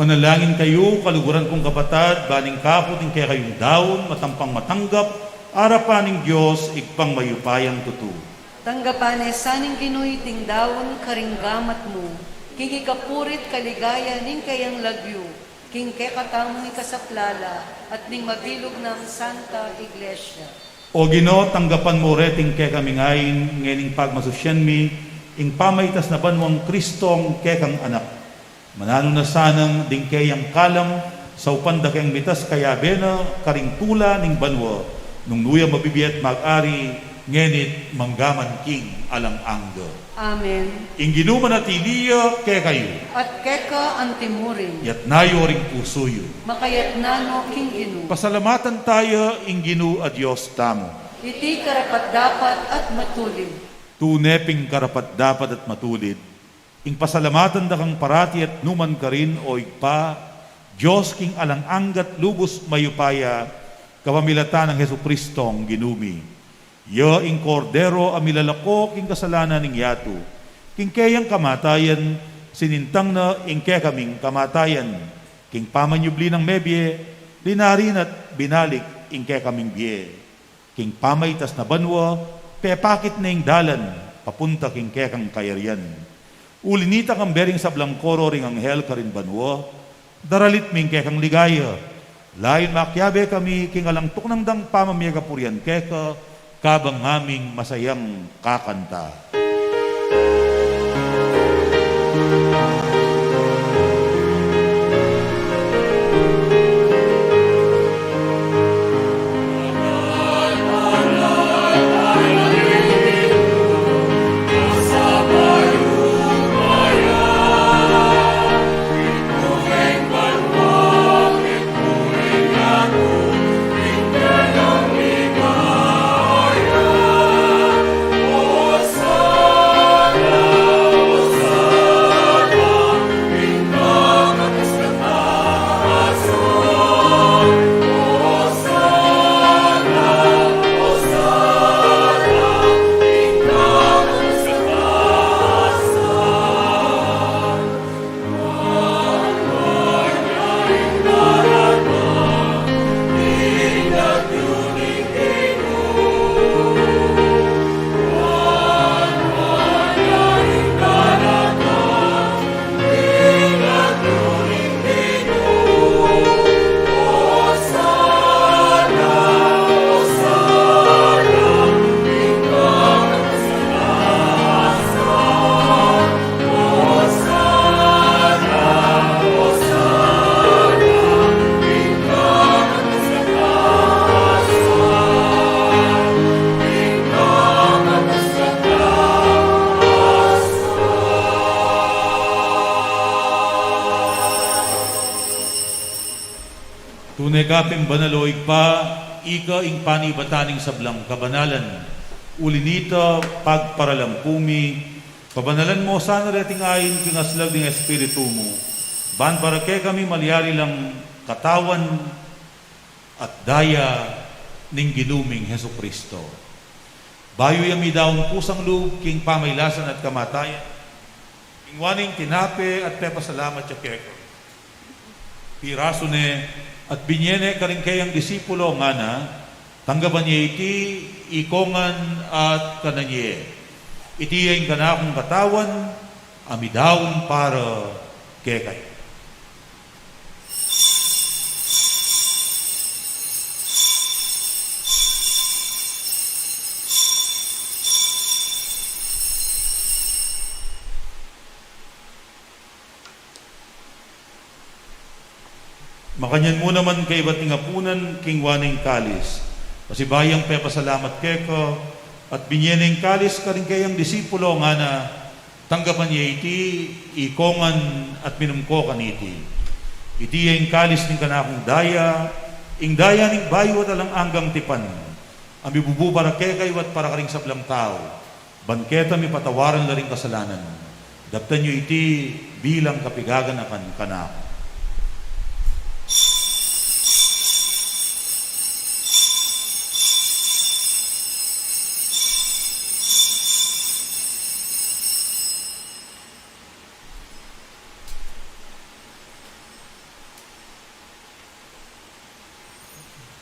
Manalangin kayu, kaluguran kung kapatad, ban ing kaput ning kekayung daun, matampang matanggap arapan ning Dios, Ibpang mayupayang tutu. Tanggapan ne sa ning Ginu iting daun karing gamat mu, king ikapuri't kaligaya ning keyang lagyu, king kekatamung ikasaplala, at ning mabilug nang Santa Iglesia. O Ginu, tanggapan mu reting kekaming ain, ngening pagmasusyan mi ing pamaitas na banwang Kristong kekang Anak. Mananu na sanang ding keyang kalam, saupan da keng mitas kayabe na karing tula ning banwa, nung nu ya mabibie at mag-ari, ngeni't mangga man king alang angga. Amen. Ing Ginu manatili ya kekayu. At keka antimurin. Yatna yu ring pusu yu. Makayatna no king Ginu. Pasalamatan taya ing Ginu a Dios tamu. Iti karapat-dapat at matulid. Tune pin karapat-dapat at matulid ing pasalamatan da kang parati at nu man karin, o Ibpa, Dios king alang angga't lubus mayupaya, kapamilatan nang Jesucristong Ginu mi. Ya ing Kordero a milalako king kasalanan ning yatu. King keyang kamatayan, sinintang na ing kekaming kamatayan. King pamanyubli nang mebie, linari na't binalik ing kekaming bie. King pamaitas na banwa, pepakit ne ing dalan papunta king kekang kayarian. Uli nita, kambe ring sablang koro ring anghel karin banwa, daralit mi ing kekang ligaya. Layun makiabe kami king alang tuknang dang pamamie kapurian keka, kabang ngaming masayang kakanta. Tune ka pin banal, o Ibpa, ika ing panibatan ning sablang kabanalan. Uli nita, pagparalampu mi, pabanalan mo sana reting ain king aslag ning Espiritu mu, ban para kekami malyari lang katawan at daya ning Ginu ming Jesucristo. Bayu ya midaun kusang lub king pamailasan at kamatayan, ing waning tinape at pepasalamat ya keka, pirasu ne at binie ne karing keyang disipulo, ngana, tanggapan ye iti, ikongan at kanan ye. Iti ya ing kanakung katawan a midaun para kekayu. Makanyan mu naman kaybat ning apunan, kingwa ne ing kalis, pasibayu yang pepasalamat keka, at binie ne ing kalis karing keyang disipulo, ngana, tanggapan ye iti, ikongan at minum ko kaniti. Iti ya ing kalis ning kanakung daya, ing daya ning bayu at alang anggang tipan, a mibubu para kekayu at para karing sablang tau, ban keta mipatawaran la ring kasalanan. Daptan yu iti bilang kapigaganakan kanaku.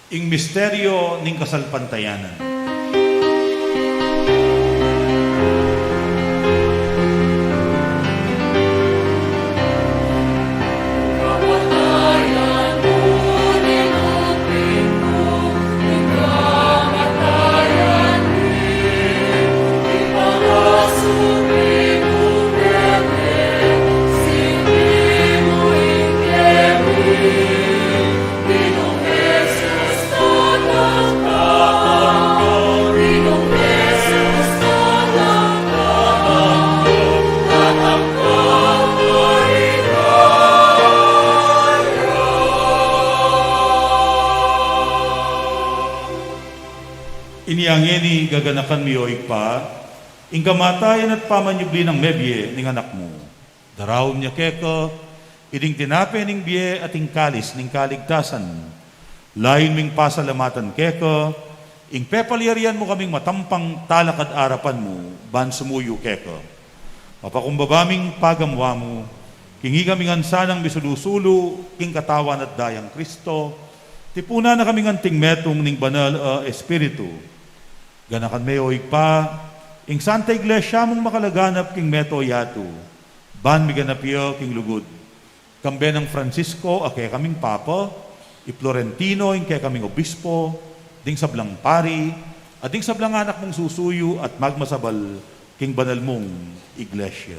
Ing misteryo ning kasalpantayanan. Inya ngeni gaganakan mi, o Ibpa, ing kamatayan at pamanyubli nang mebie ning Anak mu. Daraun mi keka iting tinape ning bie at ing kalis ning kaligtasan. Layun ming pasalamatan keka ing pepalyarian mu kaming matampang talakad arapan mu ban sumuyu keka. Mapakumbaba ming pagamuan mu king ikami ngan sanang misulu-sulu king katawan at dayang Kristo, tipunan na kaming anting metung ning Banal a Espiritu. Ganakan me, o Ibpa, ing Santa Iglesia mung makalaganap king mabilug a yatu, ban miganap ya king lugud. Kambe nang Francisco a kekaming Papa, i Florentino ing kekaming Obispo, ding sablang pari, at ding sablang anak mung susuyu at magmasabal king banal mung Iglesia.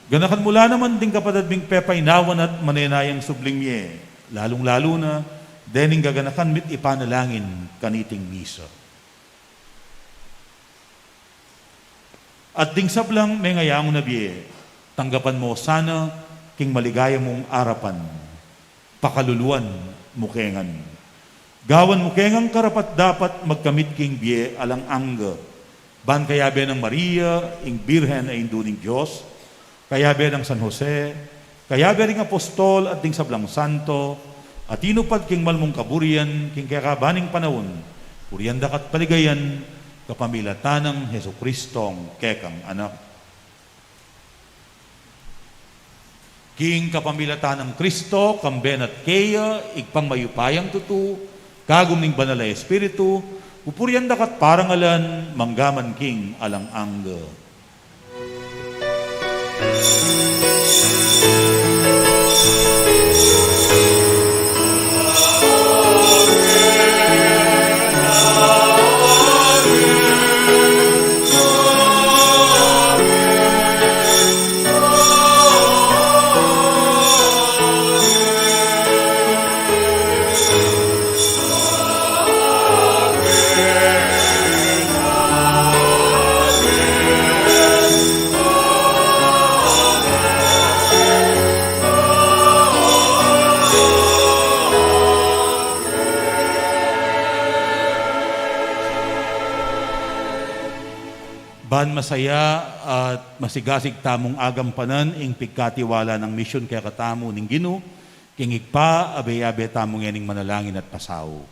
Ganakan mu la naman ding kapatad ming pepainawan at manenayang subling mie, lalung-lalu na dening gaganakan mi't ipanalangin kaniting misa. At ding sablang mengayangu na bie, tanggapan mu sana king maligaya mung arapan. Pakaluluan mu ke ngan. Gawan mu ke ngang karapat-dapat magkamit king bie alang angga, ban kayabe nang Maria, ing Birhen a Indu ning Dios, kayabe nang San Jose, kayabe ring apostol at ding sablang santo a tinupad king mal mung kaburian king kekaban ning panaun, purian da ka't paligayan kapamilatan nang Jesucristong kekang Anak. King kapamilatan nang Kristo, kambe na't keya, Ibpang mayupayang tutu, kagum ning Banal a Espiritu, pupurian da ka't parangalan, mangga man king alang angga. Ban masaya at masigasig tamung agampanan ing pigkatiwala nang misyun kekatamu ning Ginu, king Ibpa, abe-abe tamu ngening manalangin at pasaup.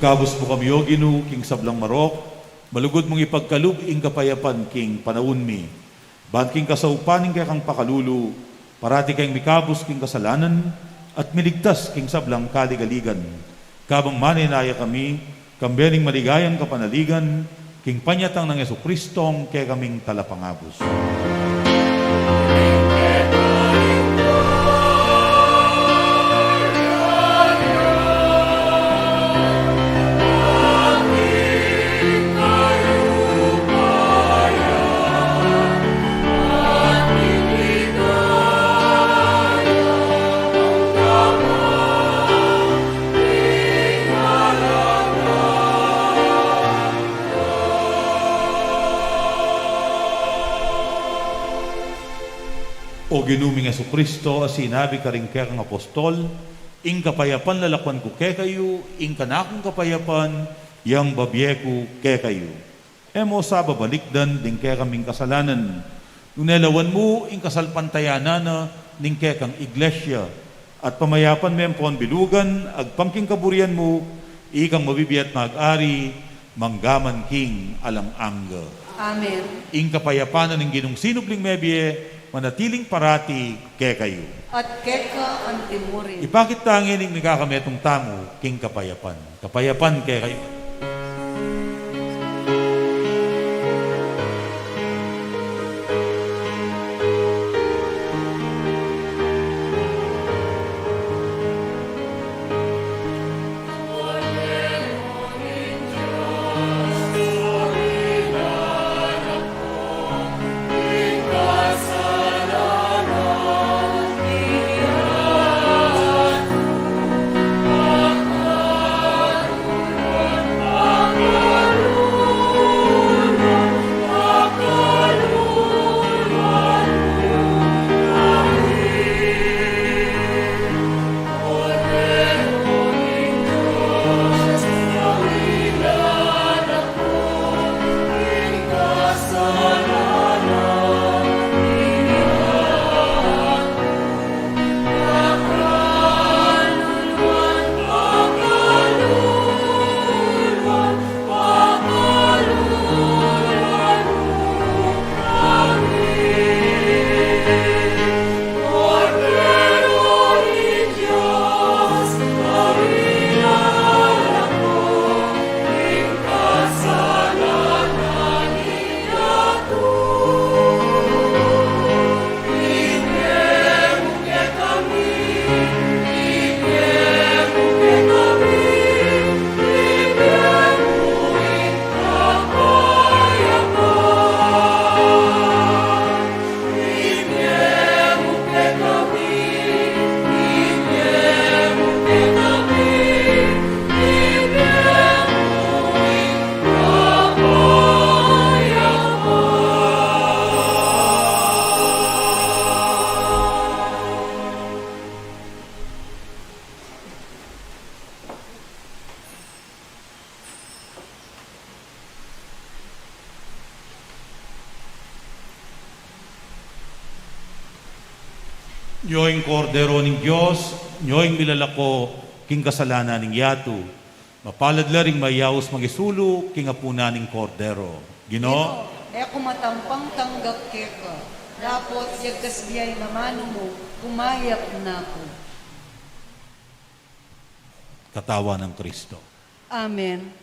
Kabus mu kami, O Ginu, king sablang marok, malugud mung ipagkalub ing kapayapan king panaun mi. Ban king kasaupan ning kekang pakalulu, parati keng mikabus king kasalanan at miligtas king sablang kaligaligan. Kabang manenaya kami, kambe ning maligayang kapanaligan, king panyatang nang Jesucristong kekaming talapangabus. O Ginu ming Jesucristo, a sinabi karing kekang apostol, ing kapayapan lalakwan ku kekayu, ing kanakung kapayapan yang babie ku kekayu. E mu sa babalikdan ding kekaming kasalanan, nune lawan mu ing kasalpantayanan na ning kekang iglesia, at pamayapan me ampon bilugan agpang king kaburian mu, ikang mabibie at mag-ari manggaman king alang angga. Amen. Ing kapayapan na ning Ginung sinubling mebie manatiling parati kekayu. At keka antimurin. Ipakit ta ngeni ing mikakametung tamu king kapayapan. Kapayapan kekayu. Nyo ing Kordero ning Dios, nyo ing milalako king kasalanan ning yatu. Mapalad la ring mayaus mangisulu king apunan ning Kordero. Ginu, e ku matampang tanggap keka, dapot yagkas bie ing amanu mu, kumayap na ku. Katawan nang Kristo. Amen.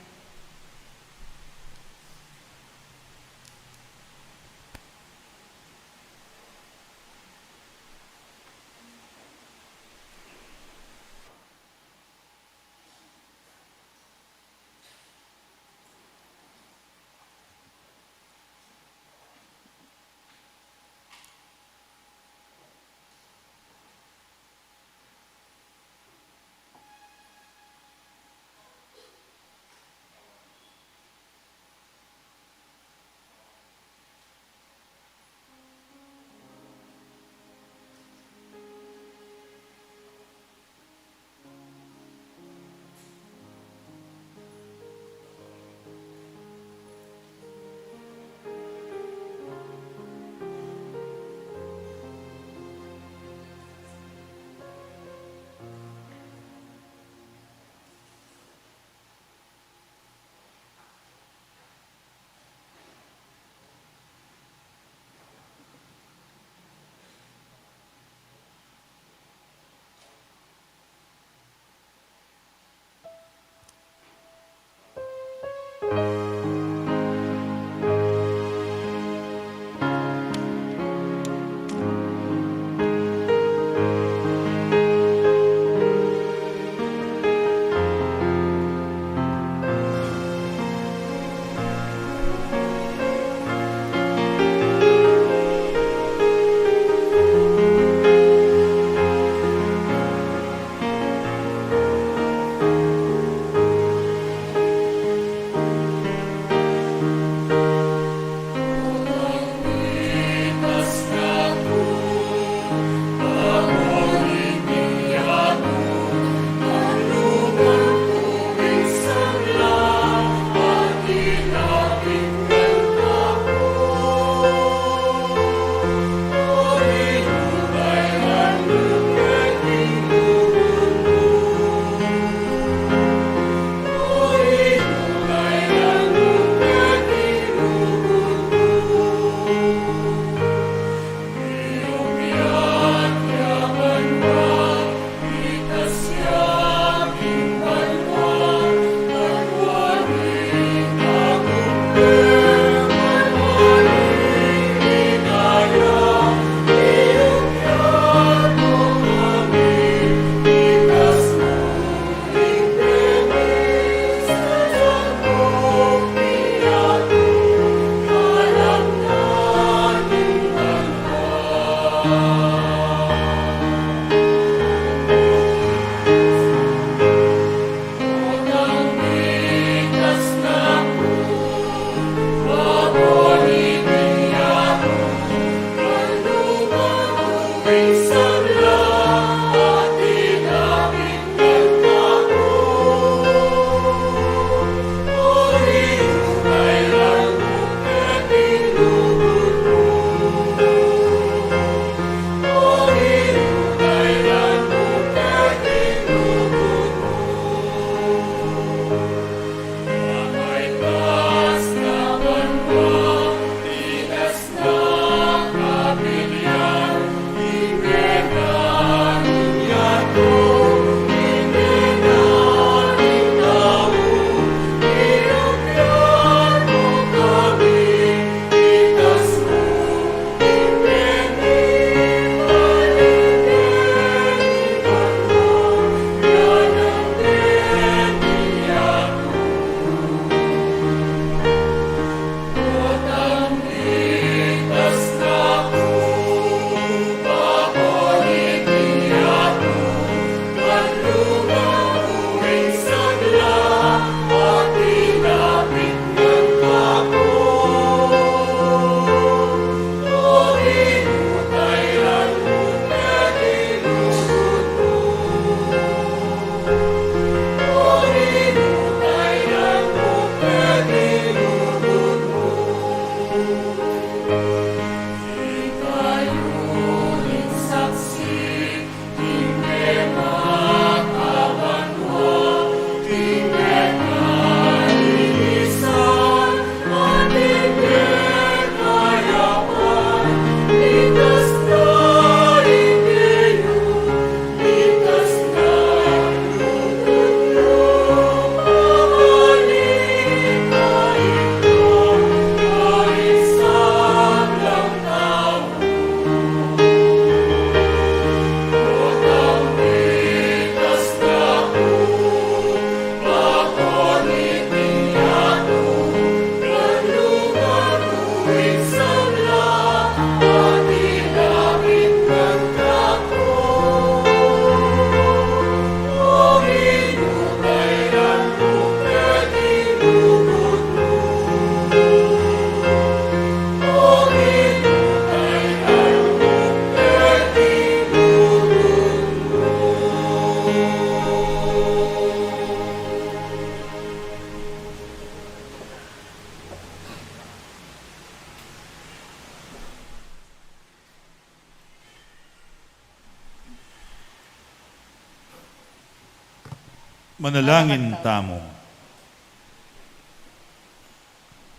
Manalangin tamu.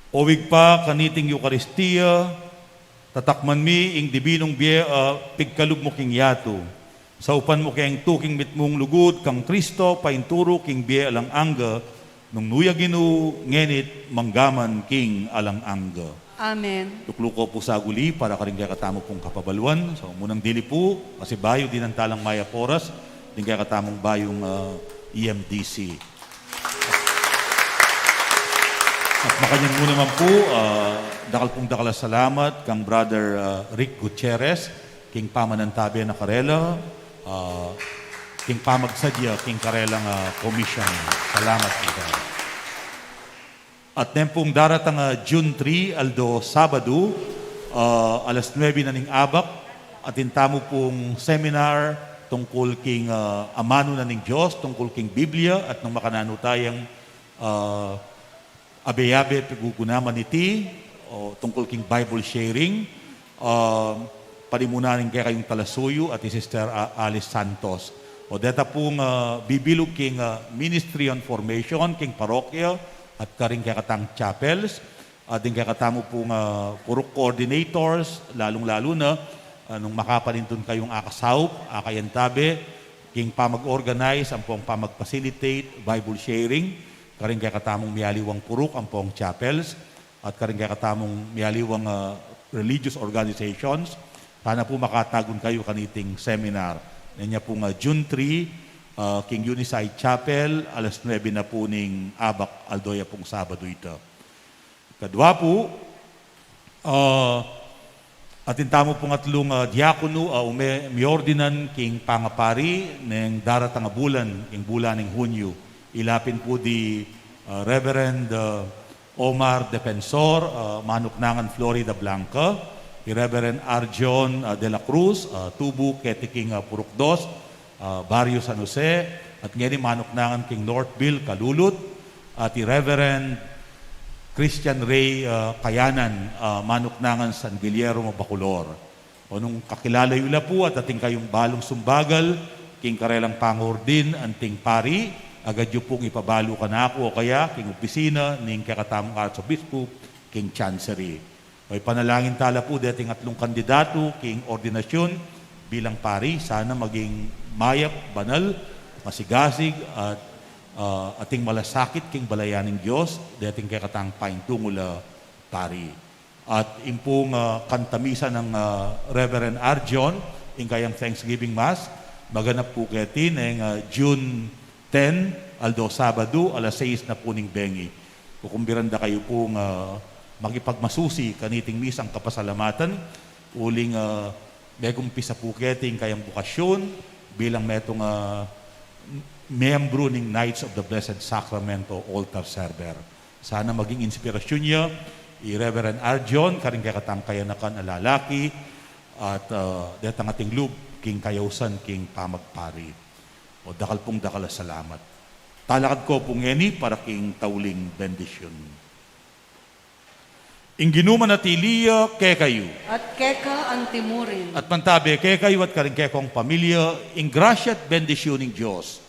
O Ibpa, kaniting Eukaristia, tatakman mi ing dibinung bie a pigkalub mu king yatu. Saupan mu keng tuking mitmung lugud kang Kristo, painturu king bie alang angga, nung nu ya Ginu, ngeni't manggaman king alang angga. Amen. Tuklu ko pu saguli para karing kekatamu pung kapabaluan. So, munang dili pu, kasi bayu dinan talang mayap oras, ding kekatamung bayung, ah, E M D C. At makanyan mu naman pu, ah, dakal pung dakal a salamat kang Brother, ah, Rick Gutierrez, king pamanantabe na karela, ah, king pamagsadya king karelang, ah, commission. Salamat pu. At neng pung daratang, ah, June three, aldo Sabadu, ah, alas nuebe na ning abak, atin tamu pung seminar tungkul king, ah, amanu na ning Dios, tungkul king Biblia, at nung makananu tayang, ah, abe-abe pigugunaman iti, o tungkul king Bible sharing, ah, panimunan ning kekayung talasuyu at i Sister, ah, Alice Santos. O deta pung, ah, bibilug king, ah, Ministry on Formation, king parokya, at karing kekatang chapels, at ding kekatamu pung, ah, puruk coordinators, lalung-lalu na, ah, nung makapalintun kayung akasaup, akayantabe, king pamag-organize, ampong pamag-facilitate, Bible sharing, karing kekatamung mialiwang puruk, ampong chapels, at karing kekatamung mialiwang, ah, religious organizations. Sana pu makatagun kayu kaniting seminar. Nenya pung, ah, June three, ah, king Uniside Chapel, alas nuebe na pu ning abak, aldo ya pung Sabadu ita. Kadua pu, ah, atin tamu pung atlung, ah, diakono, ah, ume miordinan king pangapari neng daratang a bulan, king bulan ning Hunyu. Ila pin pu di, ah, Reverend, ah, Omar Defensor, ah, manuknangan Florida Blanca, i Reverend Arjon, ah, de la Cruz, ah, tubu keti king, ah, puruk dos, ah, Barrio San Jose, at ngeni manuknangan king Northville, Calulut, at i Reverend Christian Ray, ah, Kayanan, ah, manuknangan San Guillermo, Bacolor. O nung kakilala yu la pu at atin kayung balung sumbagal king karelang pangordin anting pari, agad yu pung ipabalu kanaku o kaya king opisina ning kekatamung arsobispo king Chancery. O ipanalangin ta la pu deting atlung kandidatu king ordinasyun bilang pari, sana maging mayap, banal, masigasig, at, ah, ating malasakit king balayan ning Dios deting kekatang paintungul a pari. At ing pung, ah, kanta misa nang, ah, Reverend Arjon, ing kayang Thanksgiving Mass, maganap pu keti neng, ah, June ten, aldo Sabadu, alas sais na pu ning bengi. Kukumbiran da kayu pung, ah, makipagmasusi kaniting misang kapasalamatan, uling, ah, megumpisa pu keti ing kayang bokasyun bilang metung, ah, miyembru ning Knights of the Blessed Sacrament o altar server. Sana maging inspirasyun ya i Reverend Arjon karing kekatang kayanakan a lalaki at, ah, detang ating lub king kayausan king pamagpari. O dakal pung dakal a salamat. Talakad ko pu ngeni para king tauling bendisyun. Ing Ginu manatili ya kekayu. At keka anti murin. At mantabe kekayu at karing kekong pamilya, ing grasya at bendisyun ning Dios,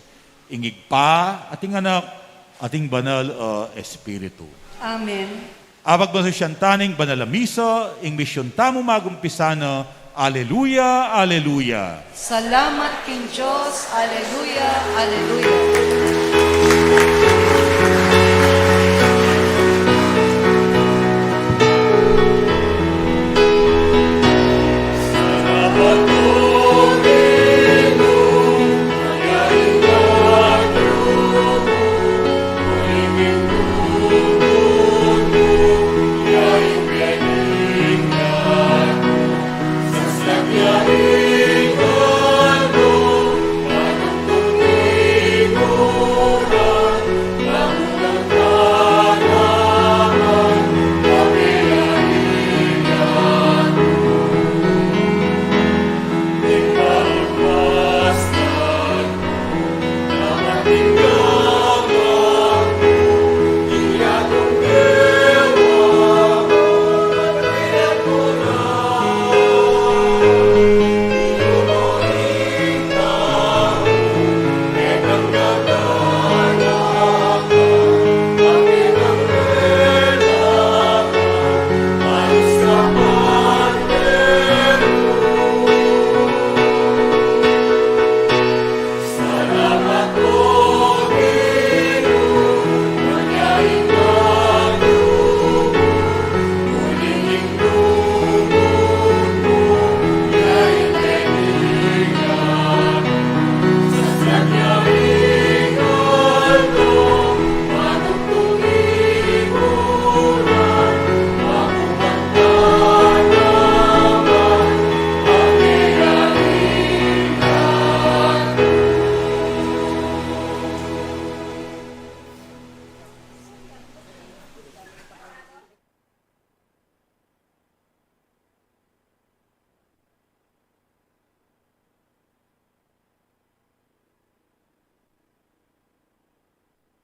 ing Ibpa, at ing Anak, at ing Banal a Espiritu. Amen. Apagmasusian ta ning banal a misa, ing misyun tamu magumpisa na. Aleluya, aleluya. Salamat king Dios. Aleluya, aleluya.